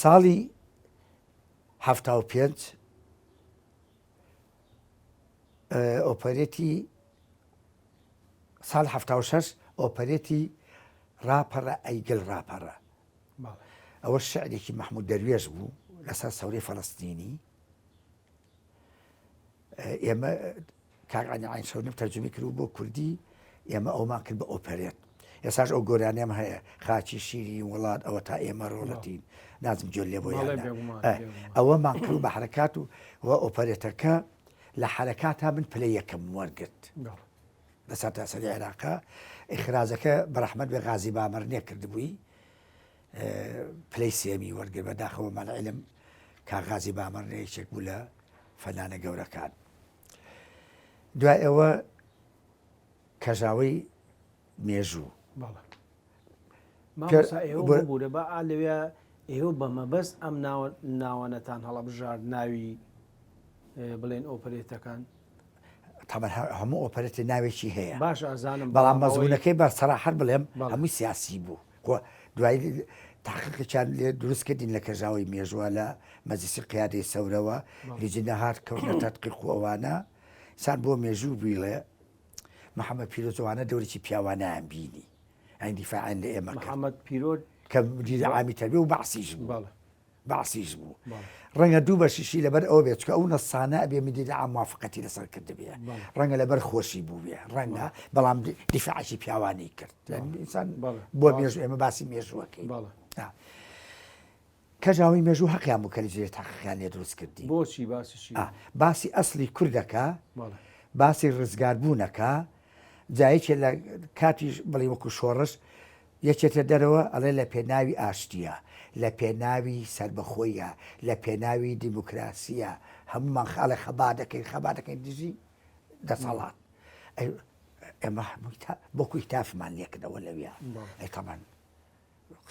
ساڵی 75 ئۆپەرێتی ساڵ 76 ئۆپەرێتی ڕاپەڕە ئەی گەل ڕاپەڕە ئەوە شعرێکی مەحمود دەروێش بوو لەسەر سەورەی فەلەستینی ئێمە کاک عەلی عین شەونم تەرجومی کرد بۆ کوردی ئێمە ئەومان کرد بە ئۆپەرێت ئێساش ئەو گۆرانیەم هەیە خاچی شیری وڵات ئەوە تا ئێمە ڕۆڵەتین نازم جۆر لێ بۆ ئەوەمان کرد بە حرەکات و و ئۆپەرێتەکە لە حرەکاتا من پلە یەکەم وەرگرت لە سەرتاسەری عێراقا ئیخراجەکە بەرەحمەت بێ غازی بامەرنێ کردبووی پلەی سێمی وەرگر بەداخەوە مەلعلم کاغازی بامەرنێ یەکێک بوو لە فەنانە گەورەکان دوای ئەوە کەژاوەی مێژوو. بەڵێ مامۆستا ئێوە ببورە با ئا لەوێ ئێوە بە مەبەست ئەم ناوە ناوانەتان هەڵەبژارد ناوی بڵێن ئۆپەرێتەکان؟ تەبعەن هەموو ئۆپەرێتێ ناوێکی هەیە باش ئازانم بەڵام مەزمونەکەی بە سەراحەت بڵێم هەمووی سیاسی بوو خۆ دوای تحقیقێکیان لێ دروست کردین لە کەژاوەی مێژوە لە مەجلسی قیادەی سەورەوە لیجنە هات کەوتنە تەدقیق و ئەوانە سان بۆ مێژوو بیڵێ محەممەد پیرۆز ئەوانە دەورێکی پیاوانیان بینی ئەین دیفاعیان لە ئێمە کرد. محەممەد پیرۆز کە مدیری عامی تەربیە و بەعسیش بوو. بەڵێ. بەعسیش بوو. ڕەنگە دوو بەشیشی لەبەر ئەوە بێت چونکە ئەو نەسانە ئەبێ مدیری عام موافقەتی لەسەر کردبێ. ڕەنگە لەبەر خۆشی بووبێ ڕەنگە بەڵام دیفاعێکی پیاوانی کرد. ئینسان بۆ مێژوو ئێمە باسی مێژووەکەی. بەڵێ. کەژاوەی مێژوو هەقیان بوو کە لجنەی تەحقیقیان لێ دروست کردین. بۆچی باسی چی؟ باسی ئەسڵی کوردەکە، باسی ڕزگاربوونەکە، جا یەکێ لە کاتیش بڵێ وەکو شۆڕش یەکێتە دەرەوە ئەڵێ لە پێناوی ئاشتیە، لە پێناوی سەربەخۆیە، لە پێناوی دیموکراسیە، هەموومان ئەڵێ خەبات دەکەین، خەبات دەکەین دژی دەسەڵات. ئێمە هەمووی وەکو هیتافمان لێکردەوە لەویا. ئەی تەبعەن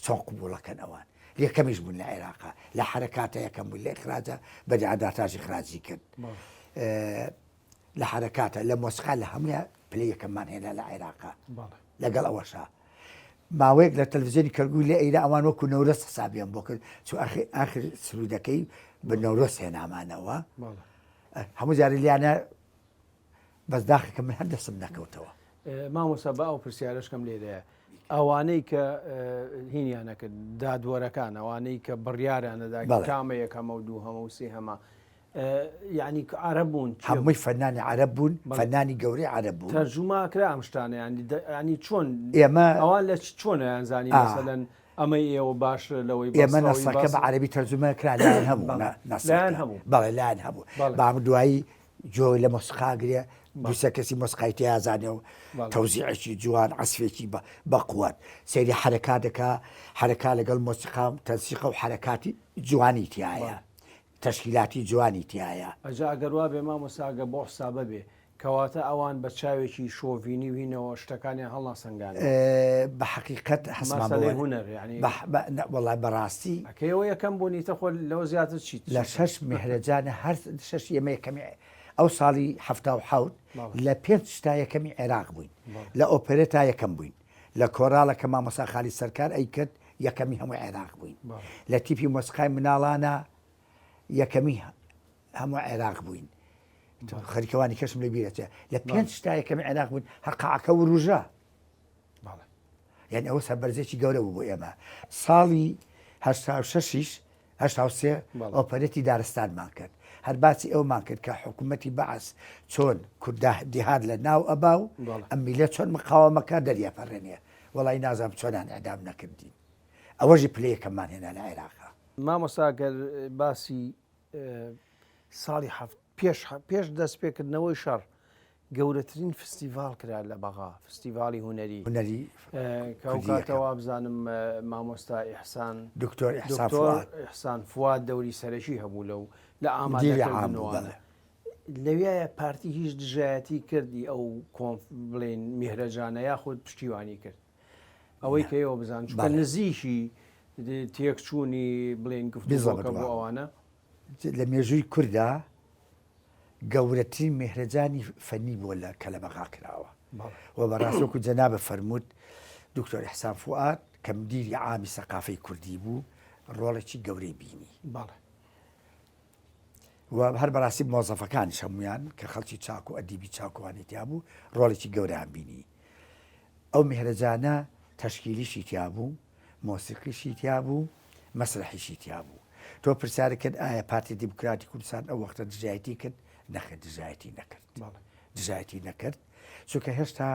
چۆن قبوڵەکەن ئەوان یەکەمیش بوون لە عێراقا لە حرەکاتە یەکەم بوون لە ئخراجە بەدی عداتاژی خراجی کرد لە حرەکاتە لە مۆسیقا لە هەموویان پلەی یەکەممان هێنا لە عێراقا لەگەڵ ئەوەشا ماوەیەک لە تەلەڤزیۆنی کەرگوو لێ ئەیرا ئەوان وەکو نەورۆز حسابیان بۆ کرد چو ئاخر ئاخر سرودەکەی بە نەورۆز هێنامانەوە هەموو جارە لیانە بەس داخەکە من هەر دەستم نەکەوتەوە. مامۆستا با ئەو پرسیارەش کەم لێرەیە ئەوانەی کە هینیانە کرد دادوەرەکان ئەوانەی کە بڕیاریان دەدا کامە یەکەمە و دووهەمە و سێهەمە یعنی عرب بوون هەمووی فەنانی عرب بوون فەنانی گەورەی عرب بوون تەرجوما کرا ئەم شتانە ینی چۆن ئێمە ئەوان لە چۆنیان زانی مەسەلەن ئەمەی ئێوە باشترە لەوەی ئێمە نەسەکە بە عەربی تەرجومە کرا لایان هەبوو لایان هەبوو بەڵێ لایان هەبوو بام دوایی گوێ لە مۆسیقا گرێ دوسە کەسی مۆسیقای تیازانێ و تەوزیعێکی جوان عەسفێکی بەقوت سەیری حرەکات دەکا حرەکا لەگەڵ مۆسیقا تەنسیقە و حرەکاتی جوانی تایە. تەشکیلاتی جوانی تیایە. ئەجا ئەگەر وابێ مامۆستا ئەگەر بەو حسابە بێ کەواتە ئەوان بە چاوێکی شۆڤینی و هینەوە شتەکانیان هەڵناسەنگاندوە. بە حەقیقەت حەزمان بەوە مەسەلەی هونەر یانی. بە بە نە وەڵا بەڕاستی. ئەکەی ئەوە یەکەم بوونیتە خۆ لەوە زیاتر چیت لە شەش میهرەجانە هەر شەش ئێمە یەکەمی ئەو ساڵی 77 لە پێنج شتا یەکەمی عێراق بووین لە ئۆپەرێتا یەکەم بووین لە کۆراڵە کە مامۆسا خالید سەرکار ئەیکرد یەکەمی هەموو عێراق بووین لە تیپی مۆسیقای مناڵانە یەکەمی هەموو عێراق بووین خەریکەوانی کەشم لە بیرەچێ لە پێنج شتا یەکەمی عێراق بوون هەر قاعەکە وروژا یعنی ئەوە سەربەرزێکی گەورە بوو بۆ ئێمە ساڵی هەشتاشیش 83 ئۆپەرێتی دارستانمان کرد هەر باسی ئەومان کرد کە حکوومەتی بەعس چۆن کووردا دیهات لە ناو ئەبا و ئەم میلە چۆن مقاومەکە دەریاپەڕێنێ وەڵی نازانم چۆنیان ئەدام نەکردین ئەوەژی پلەیەکەمان هێنا لە عێراقا. مامۆستا گەر باسی ساڵی حەفت پێش پێش دەستپێکردنەوەی شەڕ گەورەترین فستیڤاڵ کرا لە بەغا فستیڤاڵی هونەری هونەری کە ئەو کاتە وابزانم مامۆستا ئیحسان دکتۆر ئیحسان فواد ئیحسان فواد دەوری سەرەکی هەبوو لەو لە ئامادەکردنەوە لەویایە پارتی هیچ دژایەتی کردی ئەو کۆنف بڵێن میهرەجانە یاخود پشتیوانی کرد ئەوەی کە ئێوە بزان چونکە نزیکی تێکچوونی بڵێن گفتوگۆکە بۆ ئەوانە. لە مێژووی کوردا گەورەترین مێهرەجانی فەنی بووە لە کە لە بەغا کراوە و بەڕاست وەکو جەنابە فەرمووت دکتۆر ئیحسان فوئاد کە مدیری عامی سەقافەی کوردی بوو ڕۆڵێکی گەورەی بینی. بەڵێ. و هەر بەڕاستی مۆزەفەکانیش هەمویان کە خەڵکی چاک و ئەدیبی چاکوانی تیا بوو ڕۆڵێکی گەورەیان بینی. ئەو میهرەجانە تەشکیلیشی تیا بوو، مۆسیقیشی تیا بوو، مەسرەحیشی تیا بوو. تۆ پرسیارت کرد ئایا پارتی دیموکراتی کوردستان ئەو وەختە دژایەتی کرد؟ نەخێر دژایەتی نەکرد. دژایەتی نەکرد چونکە هێشتا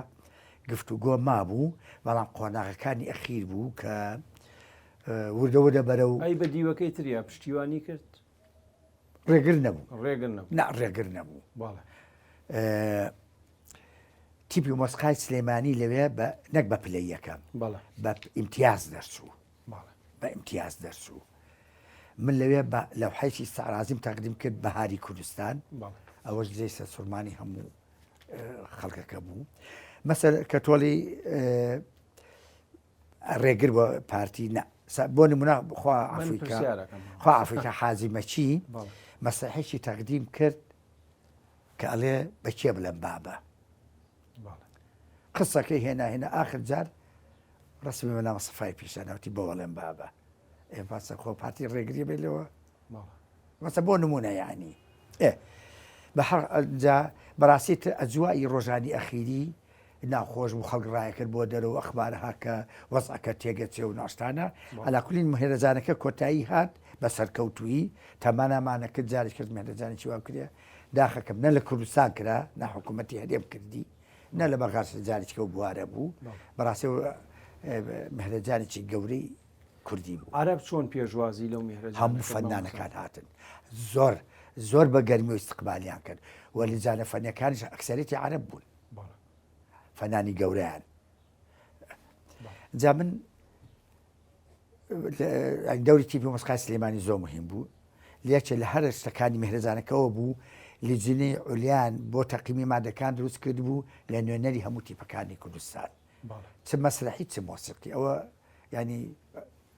گفتوگۆ مابوو، بەڵام قۆناغەکانی ئەخیر بوو کە وردە وردە بەرەو ئەی بە دیوەکەی تریا پشتیوانی کرد؟ ڕێگر نەبوو. ڕێگر نەبوو. نا ڕێگر نەبوو. تیپی مۆسیقای سلێمانی لەوێ بە نەک بە پلەی یەکەم بە ئیمتیاز دەرچوو بە ئیمتیاز دەرچوو من لەوێ بە لەوحەیەکی ئیستعرازیم تەقدیم کرد بەهاری کوردستان ئەوەش جێی سەرسوڕمانی هەموو خەڵکەکە بوو مەسەر کە تۆڵی ڕێگر بۆ پارتی نە بۆ نمونە خوا ئەفریکا خوا ئەفریکا حاجی مەچی مەسەحێکی تەقدیم کرد کە ئەڵێ بە کێ بڵێم بابە؟ قسەکەی هێنا هێنا ئاخر جار ڕسمی مەلا مستەفای پیشانە وتی بۆ ئەڵێم بابە ئێ باسە خۆ پارتی ڕێگری بێت لەوە مەسە بۆ نمونە یعنی ئێ بە هەر جا بەڕاستی تر ئەجوایی ڕۆژانی ئەخیری ناخۆش بوو خەڵک ڕایەکرد بۆ دەرەوە ئەخبار ها کە وەزعەکە تێگەچێ و ناشتانە عەلاکولین مهرەجانەکە کۆتایی هات بە سەرکەوتوویی تەمانامانە کرد جارێک کرد مهرەجانێکی وا بکرێ داخەکەم نە لە کوردستان کرا نە حکوومەتی هەرێم کردی نە لە بەغاش جارێکی ئەو بوارە بوو بەڕاستی مهرەجانێکی گەورەی کوردی بوو. عەرەب چۆن پێشوازی لەو میهرەجانە هەموو کرد مامۆستا؟ فەنانەکان هاتن زۆر زۆر بە گەرمی و ئیستقبالیان کرد و لیجانە فەنیەکانیش ئەکسەرێتی عەرەب بوون فەنانی گەورەیان جا من دەوری تیپی مۆسیقای سلێمانی زۆر مهم بوو لەچێ لە هەر شتەکانی مهرەجانەکەەوە بوو لیجنەی عولیان بۆ تەقیمی مادەکان دروست کرد بوو لە نوێنەری هەموو تیپەکانی کوردستان چ مەسرحی چ مۆسیقی ئەوە ینی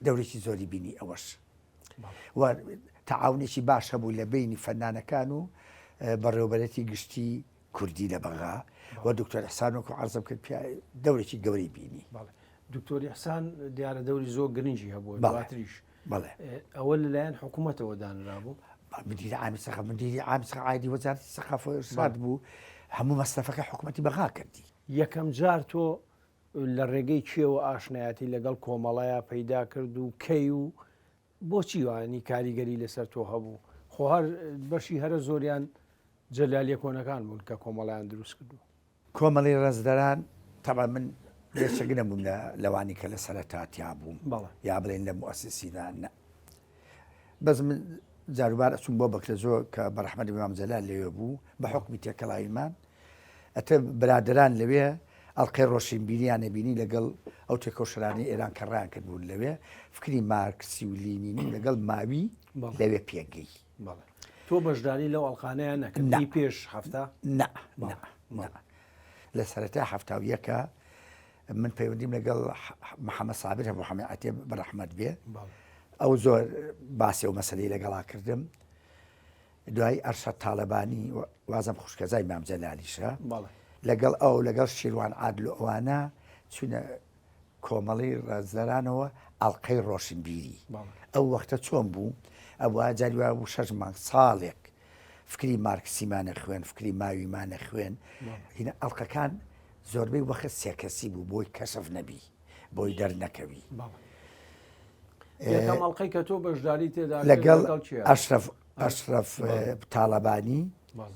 دەورێکی زۆری بینی ئەوەش و تەعاونێکی باش هەبوو لە بینی فەنانەکان و بەڕێوبەرێتی گشتی کوردی لە بەغا و دکتۆر ئیحسان وەکو عەرزم کرد دەورێکی گەورەی بینی. بەڵێ دکتۆر ئیحسان دیارە دەوری زۆر گرنگی هەبووە دواتریش. بەڵێ. ئەوە لەلایەن حکوومەتەوە دانرابوو؟ مدیری عامی سەقاف مدیری عامی سەقاف عایدی وەزارەتی سەقافە و ئیرشاد بوو هەموو مەسرەفەکە حکوومەتی بەغا کردی. یەکەم جار تۆ لە ڕێگەی کێوە ئاشنایەتی لەگەڵ کۆمەڵەیا پەیدا کرد و کەی و بۆچی وانی کاریگەری لەسەر تۆ هەبوو؟ خۆ هەر بەشی هەرە زۆریان جەلالیە کۆنەکان بوون کە کۆمەڵەیان دروست کردووە. کۆمەڵەی ڕەنجدەران تەبعەن من بێشک نەبووم لە لەوانی کە لە سەرەتا تیا بووم بەڵێ. یا بڵێن لە موئەسیسینا نە بەس من جاروبار ئەچووم بۆ بەکرەجۆ کە بە ڕەحمەتی مام جەلال لەوێ بوو بە حوکمی تێکەڵاویمان ئەتە برادەران لەوێ. ئەڵقەی ڕۆشنبیریان ئەبینی لەگەڵ ئەو تێکۆشەرانەی ئێران کە ڕایان کردبوون لەوێ، فکری مارکسی و لینینی لەگەڵ ماوی لەوێ پێگەی. بەڵێ. تۆ بەشداری لەو ئەڵقانەیان نەکرد؟ نا. ئی پێش هەفتا؟ نا، نا، نا. لە سەرەتای 71 من پەیوەندیم لەگەڵ محەمەد سابر هەبوو، حەمەی عەتیە بە ڕەحمەت بێ. ئەو زۆر باسی ئەو مەسەلەی لەگەڵا کردم. دوای ئەرشەد تاڵەبانی وازم خوشکەزای مام جەلالیشە لەگەڵ ئەو لەگەڵ شیروان عادل و ئەوانە چوینە کۆمەڵی ڕەزدەرانەوە ئەڵلقەی ڕۆشنبیری ئەو وەختە چۆن بوو ئەوە جاری وا بوو شەش مانگ ساڵێک فکری مارکسیمانە خوێن فکری ماویمانە خوێن هینە ئەڵلقەکان زۆربەی وەخت سێکەسی بوو بۆی کەشف نەبی بۆی دەرنەکەوی. یەکەم ئەڵقەی کە تۆ بەشداری تێدا لەگەڵ ئەشرەف ئەشرەف تاڵەبانی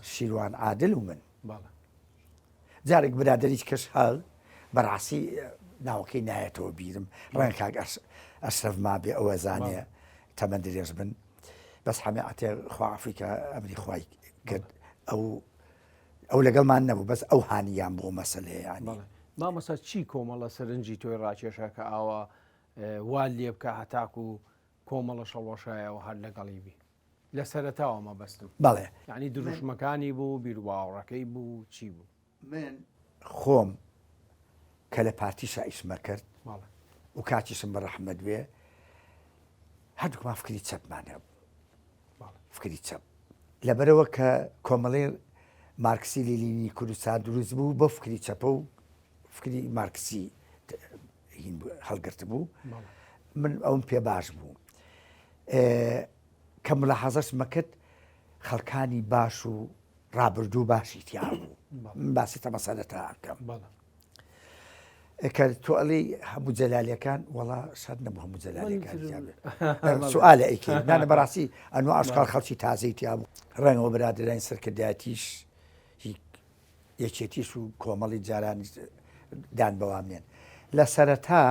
شیروان عادل و من جارێک برادری کەش هەل بەڕاستی ناوەکەی نایەتەوە بیرم ڕەنگ کاک ئەشرەف مابێ ئەوە زانێ تەمەن درێژ بن بەس حەمێ عەتێ خوا ئەفریکا ئەمری خوای کرد ئەو ئەو لەگەڵمان نەبوو بەس ئەو هانیان بۆ مەسەلەیە ینی مامۆستا چی کۆمەڵە سەرنجی تۆی ڕاکێشا کە ئاوا وات لێ بکا هەتاکو کۆمەڵە شەڵوەشایەوە هەر لەگەڵی بی لە سەرەتاوە مەبەستم بەڵێ یعنی دروشمەکانی بوو بیروباوەڕەکەی بوو چی بوو؟ من خۆم کە لە پارتیشا ئیشمە کرد و کاکیشم بە ڕەحمەت بێ هەردووکمان فکری چەپمان هەبوو فکری چەپ لەبەرەوە کە کۆمەڵی مارکسی لیلینی کوردستان دروست بوو بۆ فکری چەپە و فکری مارکسی هەڵگرتبوو من ئەوم پێ باش بوو کە ملاحەزەشمە کرد خەڵکانی باش و ڕابردوو باشی تیا بوو من باسی تەمەسەلەتا ئەکەم کە تۆ ئەڵێی هەموو جەلالەکان وەڵا شەر نەبوو هەموو جەلالەکان سوالە ئەیکەی نانە بەڕاستی ئەنوا ئەشکال خەڵکی تازەی تیا بوو ڕەنگەوە برادرانی سەرکردایەتیش یەکێتیش و کۆمەڵی جارانی دان بەوامنێن لە سەرەتا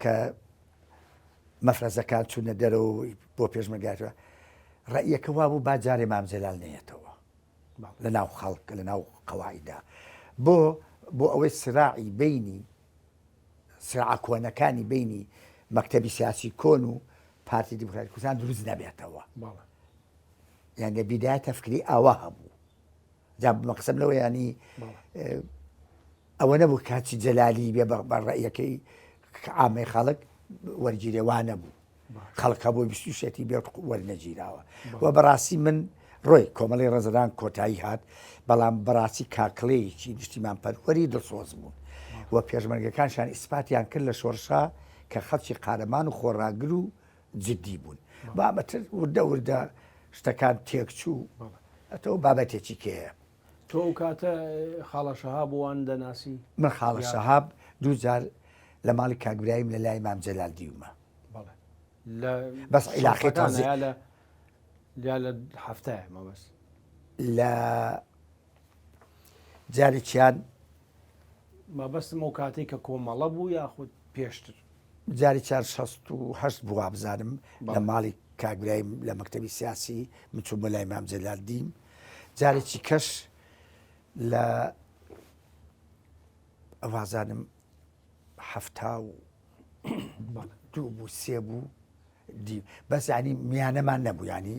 کە مەفرەزەکان چوونە دەرەوە بۆ پێشمەرگاتەوە ڕەئیەکە وابوو با جارێ مام جەلال نەیەتەوە لە ناو خەڵک لە ناو قەوایدا بۆ بۆ ئەوەی سراعی بینی سراع کۆنەکانی بینی مەکتەبی سیاسی کۆن و پارتی دیموکراتی کوردستان دروست نەبێتەوە یان لە بیدایە تەفکری ئاوا هەبوو جا مەقسەم لەوە ینی ئەوە نەبوو کاچی جەلالی بێ بە ڕەئیەکەی عامەی خەڵک وەرگیرێ وا نەبوو خەڵک هەبوو بیستوشێتی بێت وەرنەگیراوە و بەڕاستی من ڕۆی کۆمەڵی ڕزران کۆتایی هات بەڵام بەڕاستی کاکڵەیەکی نیشتیمان پەروەری دڵسۆز بوون و پێشمەرگەکانشان ئیسپاتیان کرد لە شۆڕشا کە خەڵکی قارەمان و خۆڕاگر و جدی بوون بابەتر وردە وردە شتەکان تێکچوو ئەتەوە بابەتێکی کێیە تۆ ئەو کاتە خاڵە شەهاب وان دەناسی؟ من خاڵە شەهاب دوو جار لە ماڵی کاک برایم لە لای مام جەلال دیومە. بەڵێ. لە بەس عیلاقەی تەنزی یا لە یا لە حەفتایە مەبەست. لە جارێکیان مەبەستم ئەو کاتەی کە کۆمەڵە بوو یاخود پێشتر؟ جاری 468 بوو وابزانم لە ماڵی کاک برایم لە مەکتەبی سیاسی من چوومە لای مام جەلال دیم جارێکی کەش لە وازانم هەفتا و دوو بوو سێ بوو دی بەس ینی میانەمان نەبوو ینی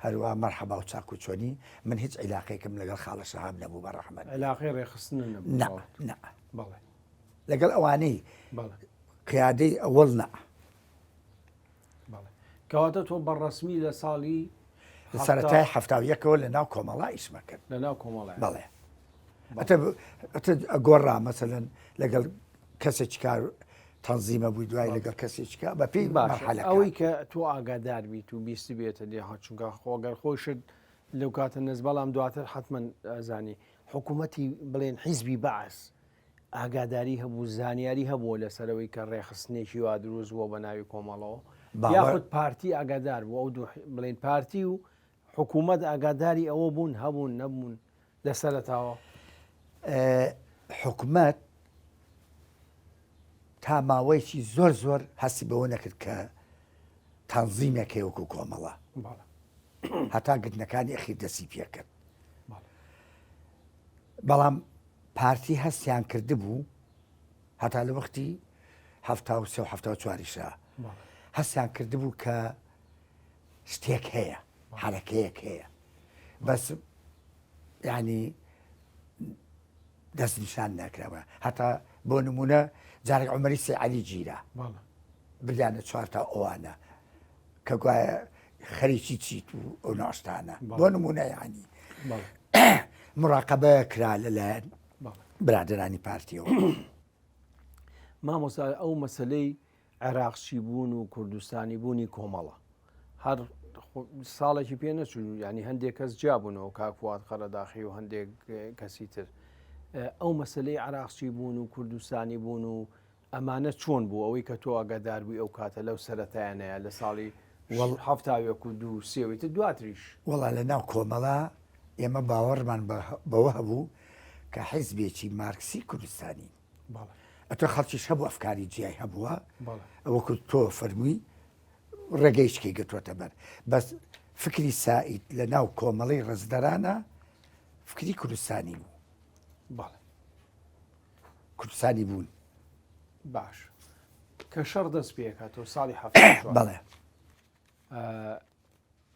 هەروە مەرحەبا و چاک و چۆنی من هیچ عیلاقێکم لەگەڵ خاڵە شەهاب نەبوو بە ڕەحمەت عیلاقەی ڕێخستن نەبوو بەڵێ لەگەڵ ئەوانەی قیادەی ئەوەڵ نا. بەڵێ کەواتە تۆ بە ڕەسمی لە ساڵی سەرەتای 71ەوە لە ناو کۆمەڵا ئیشمە کرد لە ناو کۆمەڵە بەڵێ ئەتە گۆڕا مەسەلەن لەگەڵ کەسێکی کار تەنزیمە بووی دوای لەگەڵ کەسێکە بە پێی مەرحەلە ئەوەی کە تۆ ئاگادار بیت و بیست بێتە دێ چونکە خۆگەر خۆشت لەو کاتە نەز بەڵام دواتر حتمما ئەزانی حکوومەتی بڵێن حیزبی بەعس ئاگاداری هەبوو زانیاری هەبووە لەسەرەوەی کە ڕێکخستنێکی وا دروست بووە بە ناوی کۆمەڵەوە یاخود پارتی ئاگادار بوو ئەو دوو بڵێن پارتی و حکوومەت ئاگاداری ئەوە بوون هەبوون نەبوون لە سەرەتاوە؟ حکومەت تا ماوەیەکی زۆر زۆر هەستی بەوە نەکرد کە تەنزیمێک هەیە وەکو کۆمەڵە هەتا گرتنەکانی ئەخیر دەستی پێکرد بەڵام. پارتی هەستیان کردبوو هەتا لە وەختی 73 و 74یشا هەستیان کردبوو کە شتێک هەیە حرەکەیەک هەیە بەس ینی دەستنیشان نەکراوە هەتا بۆ نمونە جارێک عمەری سێ عەلی گیرا بردیانە چوارتا ئەوانە کە گوایە خەریکی چیت و ئەو ناشتانە بۆ نمونە ینی مراقبە کرا لەلایەن برادرانی پارتیەوە. مامۆستا ئەو مەسلەی عێراقچی بوون و کوردستانی بوونی کۆمەڵە هەر ساڵێکی پێ نەچوو ینی هەندێک کەس جیابوونەوە کاک فواد قەرەداخی و هەندێک کەسی تر ئەو مەسلەی عراقچی بوون و کوردستانی بوون و ئەمانە چۆن بوو ئەوەی کە تۆ ئاگادار بووی ئەو کاتە لەو سەرەتایانەیە لە ساڵی هەفتاوێک و دوو سێوی تر دواتریش وەڵا لە ناو کۆمەڵە ئێمە باوەڕمان بەوە هەبوو کە حیزبێکی مارکسی کوردستانین ئەتۆ خەڵکیش هەبوو ئەفکاری جیای هەبووە وەکو تۆ فەرمووی ڕێگەی شکی گرتووەتە بەر بەس فکری سائید لە ناو کۆمەڵی ڕزدەرانە فکری کوردستانی بوو بەڵێ کوردستانی بوون باش کە شەڕ دەست پێکاتەوە ساڵی ه بەڵێ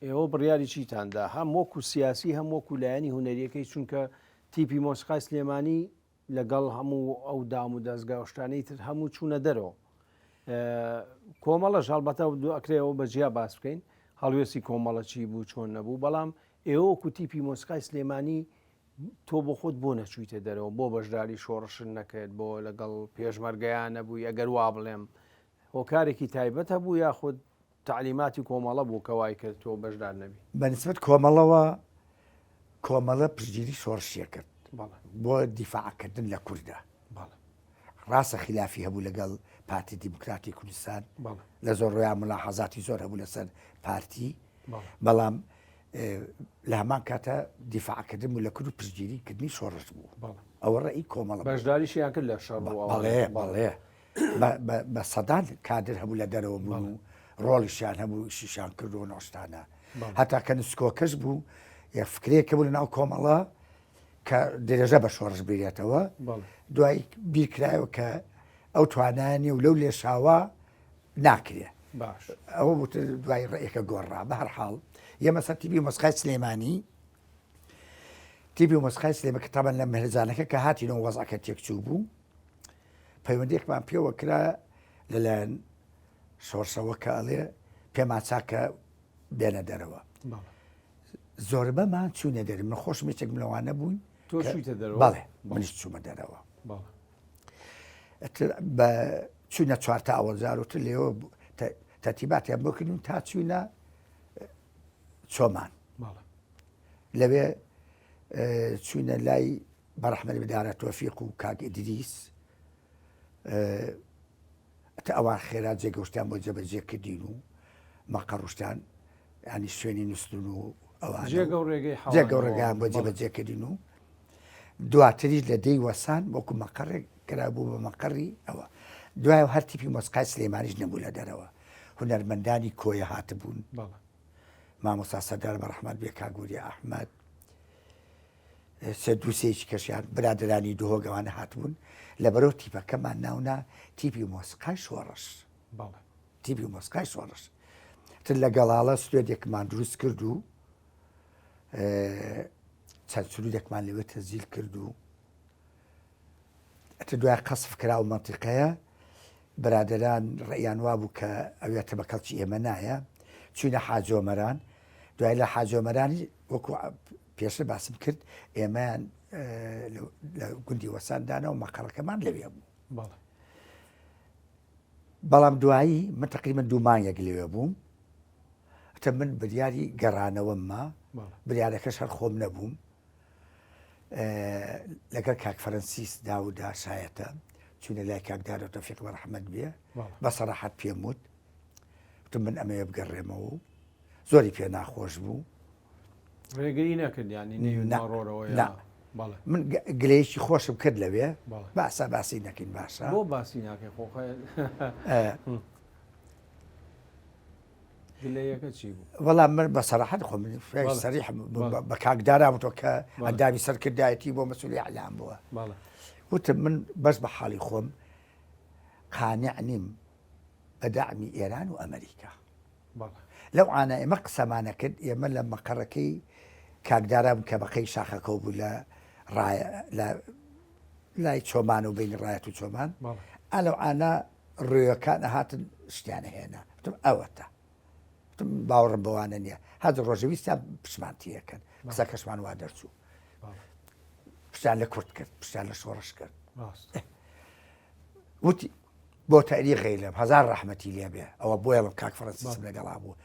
ئێوە بڕیاری چیتان دا هەم وەکو سیاسی هەم وەکو لایەنی هونەریەکەی چونکە تیپی مۆسیقای سلێمانی لەگەڵ هەموو ئەو دام و دەستگا و شتانەی تر هەموو چوونە دەرەوە کۆمەڵەش هەڵبەتە دوو ئەکرێەوە بە جیا باس بکەین هەڵوێستی کۆمەڵە چی بوو چۆن نەبوو بەڵام ئێوە وەکو تیپی مۆسیقای سلێمانی تۆ بۆ خۆت بۆ نەچوویتە دەرەوە بۆ بەشداری شۆڕشت نەکرد بۆ لەگەڵ پێشمەرگەیان نەبووی ئەگەر وا بڵێم هۆکارێکی تایبەت هەبوو یاخود تەعلیماتی کۆمەڵە بوو کە وای کرد تۆ بەشدار نەبی؟ بە نسبەت کۆمەڵەوە، کۆمەڵە پشتگیری شۆڕشی کرد بۆ دیفاع کردن لە کوردە. ڕاستە خلافی هەبوو لەگەڵ پارتی دیموکراتی کوردستان لە زۆر ڕۆیان ملاحەزاتی زۆر هەبوو لەسەر پارتی بەڵام لە هەمان کاتە دیفاعکردن بوو لە کورد و پشتگیری کردنی شۆڕش بوو ئەوە ڕێی کۆمەڵە بەشداریشیان کرد لە شەڕ بەڵێ بەڵێ بە سەدان کادر هەبوو لە دەرەوە بوون و ڕۆڵیشیان هەبوو ئیشیشان کرد و نۆشتانە هەتا کە نسکۆکەش بوو یە فکرێکە بوو لە ناو کۆمەڵە کە درێژە بە شۆڕش بیرێتەوە دوای بیرکرایەوە کە ئەو توانانی و لەو لێشاوە ناکرێ باش ئەوە بوو دوای ڕێیەکە گۆڕا بە هەر حاڵ یەمە سەر تیپی مۆسیقای سلێمانی تیپی مۆسیقای سلێمە کە تابان لە مهرجانەکە کە هاتینەوە وەزعەکە تێکچوو بوو پەیوەندیەکمان پێوە کرا لەلایەن شۆڕشەوە کە ئەڵێ پێمان چاکە بێنە دەرەوە زۆربەمان چوونە دەر من خۆشم یەکێک لەوانە بوون تۆ چوویتە دەرەوە بەڵێ منیش چوومە دەرەوە بە چوونە چوارتا ئەوەزار و تر لێەوە تەرتیباتیان بۆ کردین تا چوینە چۆمان لەوێ چوینە لای بەڕەحمەت بدارە تۆفیق و کاک ئیدریس تا ئەوان خێرا جێگەشتیان بۆ جێبەجێ کردین و مەقەڕشتان ینی شوێنی نووسن و ئەوان جێگە و ڕێگەی جێگە و ڕێگەیان بۆ جێبەجێ کردین و دواتریش لە دێی وەسان وەکو مەقەڕێک کرابوو بە مەقەڕی ئەوە دوای هەر تیپی مۆسیقای سلێمانیش نەبوو لە دەرەوە هونەرمەندانی کۆیە هاتبوون مامۆستا سەردار بە ڕەحمەت بێ کاک وریا ئەحمەد سێ دوو سێکی کەشیان برادرانی دهۆک ئەوانە هاتبوون لەبەرەوە تیپەکەمان ناونا تیپی مۆسیقای شۆڕش تیپی مۆسیقای شۆڕش تر لە گەڵاڵە ستۆدێکمان دروست کرد و چەند سرودێکمان لەوێ تەزیل کرد و ئەتە دوای قەسف کرا و مەنتیقەیە برادەران ڕێیان وابوو کە ئەوێتە بە کەڵکی ئێمە نایە چوینە حاجۆمەران دوای لە حاجۆمەرانی وەکو پێشتر باسم کرد ئێمەیان لە گوندی وەسان دانا و مەقەڕەکەمان لەوێ بوو بەڵام دوایی من تقریبا دوو مانگێک لەوێ بووم ئەتە من بریاری گەڕانەوەم ما بریارەکەش هەر خۆم نەبووم لەگەڵ کاک فەرەنسیس داودا شایەتە چوونە لای کاک دارە تۆفیق بە ڕەحمەت بێ بە سەراحەت پێم وت وتم من ئەمەوێ بگەڕێمەوە و زۆری پێ ناخۆش بوو ڕێگری نەکرد ینی نەڕۆرەوە من گلەیەکی خۆشم کرد لەوێ باسە باسی نەکەین باشە بۆ باسی ناکەی خۆ. گلەیەکە چی بوو؟ وەڵا من بە سەراحەت خۆ من سەریح بە کاک دارا وتۆ کە ئەندامی سەرکردایەتی بۆ مەسولی ئەعلام بووە وتم من بەس بە حاڵی خۆم قانع نیم بە دەعمی ئێران و ئەمریکا لەو عانە ئێمە قسەمانە کرد ئێمە لە مەقەڕەکەی کاک دارا بوو کە بەقەی شاخەکەەوە بوو لە ڕایە لە لای چۆمان و بینی ڕایەت و چۆمان ئالەو ئانا ڕێیەکان ئەهاتن شتیان هێنا وتم ئەوەتە وتم باوەڕم بەوانە نییە هەر ڕۆژەویستیان پشمان تیەکەن قسەکەشمان وا دەرچوو پشتیان لە کورد کرد پشتیان لە شۆڕش کرد وتی بۆ تەری غەیلم هەزار ڕەحمەتی لێبێ ئەوە بۆیڵم کاک فەرەنسیسم لەگەڵا بوو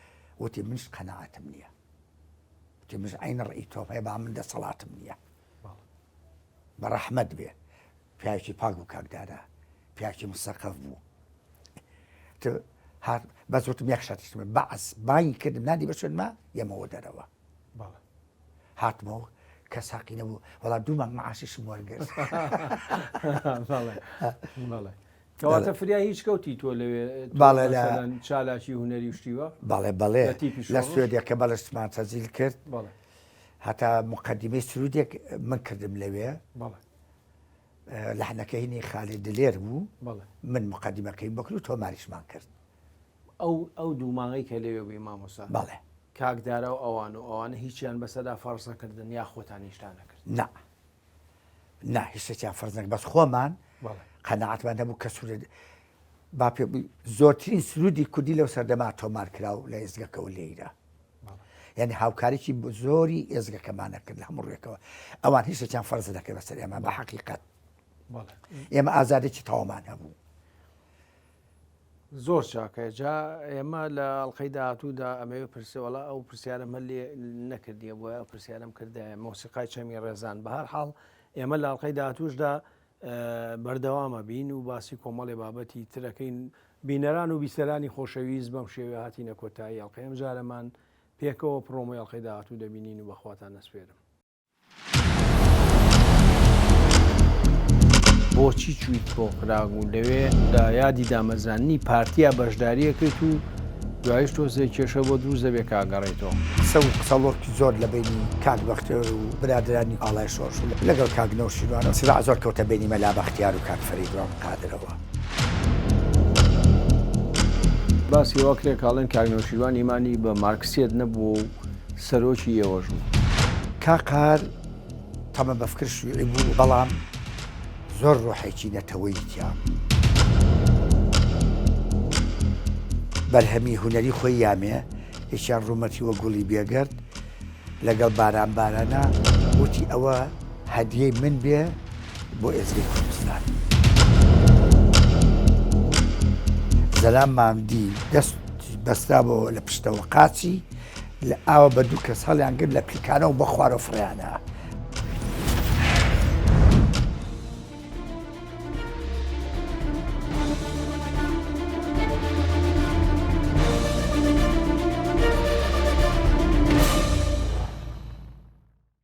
وتی منش قەناعەتم نییە وتی منش عین ڕئی تۆم هەیە با من دەسەڵاتم نییە بە ڕەحمەت بێ پیاوێکی پاک بوو کاک دارا پیاوێکی مسەقەف بوو هات بەس وتم یەک شەرتیشم بەعس بانگی کردم نادی بە شوێنما یەمەوە دەرەوە هاتمەوە کەس حەقی نەبوو وەڵا دوو مانگ معاشیشم وەرگرت کەواتە فریا هیچ کەوتی تۆ لەوێ بەڵێ لە چالاکی هونەری شتیوە بەڵێ بەڵێ لە سوێدێکە بەڵشتمان تەزیل کرد هەتا مقدمەی سرودێک من کردم لەوێ لەحنەکە هینی خالید دلێر بوو من مقدمەکەی بکر و تۆماریشمان کرد. ئەو ئەو دوو مانگەی کە لەوێ بووی مامۆستا بەڵێ. کاک دارا و ئەوان و ئەوانە هیچیان بەسەرا فەرز نەکردن یا خۆتان هیچتان نەکرد؟ نا نا هیچ شتێکیان فەرز نەکرد بەس خۆمان قەناعەتمان هەبوو کە سوورە با پێ زۆرترین سرودی کوردی لەو سەردەما تۆمار کرا و لە ئێزگەکەەوە لێیرا یعنی هاوکاریی زۆری ئێزگەکەمانە کرد لە هەموو ڕوێکەوە ئەوان هیچ شتێکیان فەرز نەکرد بەسەر ئێمە بە حەقیقەت ئێمە ئازادێکی تەواومان هەبوو. زۆر چاکە جا ئێمە لە ئەڵلقەی داهاتوودا ئەمەوێ پرسێ وەڵا ئەو پرسیارم هەر لێ نەکردیە بۆیە ئەو پرسیارم کردایە مۆسیقای چەمی ڕێزان بە هەر حاڵ ئێمە لە ئەڵلقەی داهاتووشدا بەردەوامە بین و باسی کۆمەڵێ بابەتی ترەکەین بینەران و بیسەرانی خۆشەویست بەم شێوێ هاتینە کۆتایی ئەڵلقەی ئەم جارەمان پێکەوە پرۆمۆی ئەڵلقەی داهاتوو دەبینین و بەخواتان نەسپێرم. بۆچی چوویت بۆ پراگ و لەوێ لە یادی دامەزراندنی پارتیا بەشداری ئەکەیت و دوایش تۆزێ کێشە بۆ دروست دەبێ کە ئەگەڕێیتەوە؟ قسە و قسەڵۆکی زۆر لە بەینی کاک بەختیار و برادەرانی ئاڵای شۆڕش و لەگەڵ کاک نەوشیروان و سراع زۆر کەوتە بەینی مەلا بەختیار و کاک فەریدون قادرەوە. باسی ئەوە کرێ کە ئەڵێن کاک نەوشیروان ئیمانی بە مارکسیەت نەبووە و سەرۆکی ئێوەش بوو. کاک قاهر تەمە بە فکر شیوعی بوو بەڵام زۆر ڕۆحێکی نەتەوەیی تیا بوو. بەرهەمی هونەری خۆی یامێ یەکیان ڕوومەتی وەک گوڵی بێگەرد لەگەڵ باران بارانە وتی ئەوە هەدیەی من بێ بۆ ئێزگەی کوردستان. زەلام مامدی دەست بەسترابەوە لە پشتەوە قاچی لە ئاوە بە دوو کەس هەڵیان گرت لە پلیکانەوە بە خوارەوە فڕێیانە.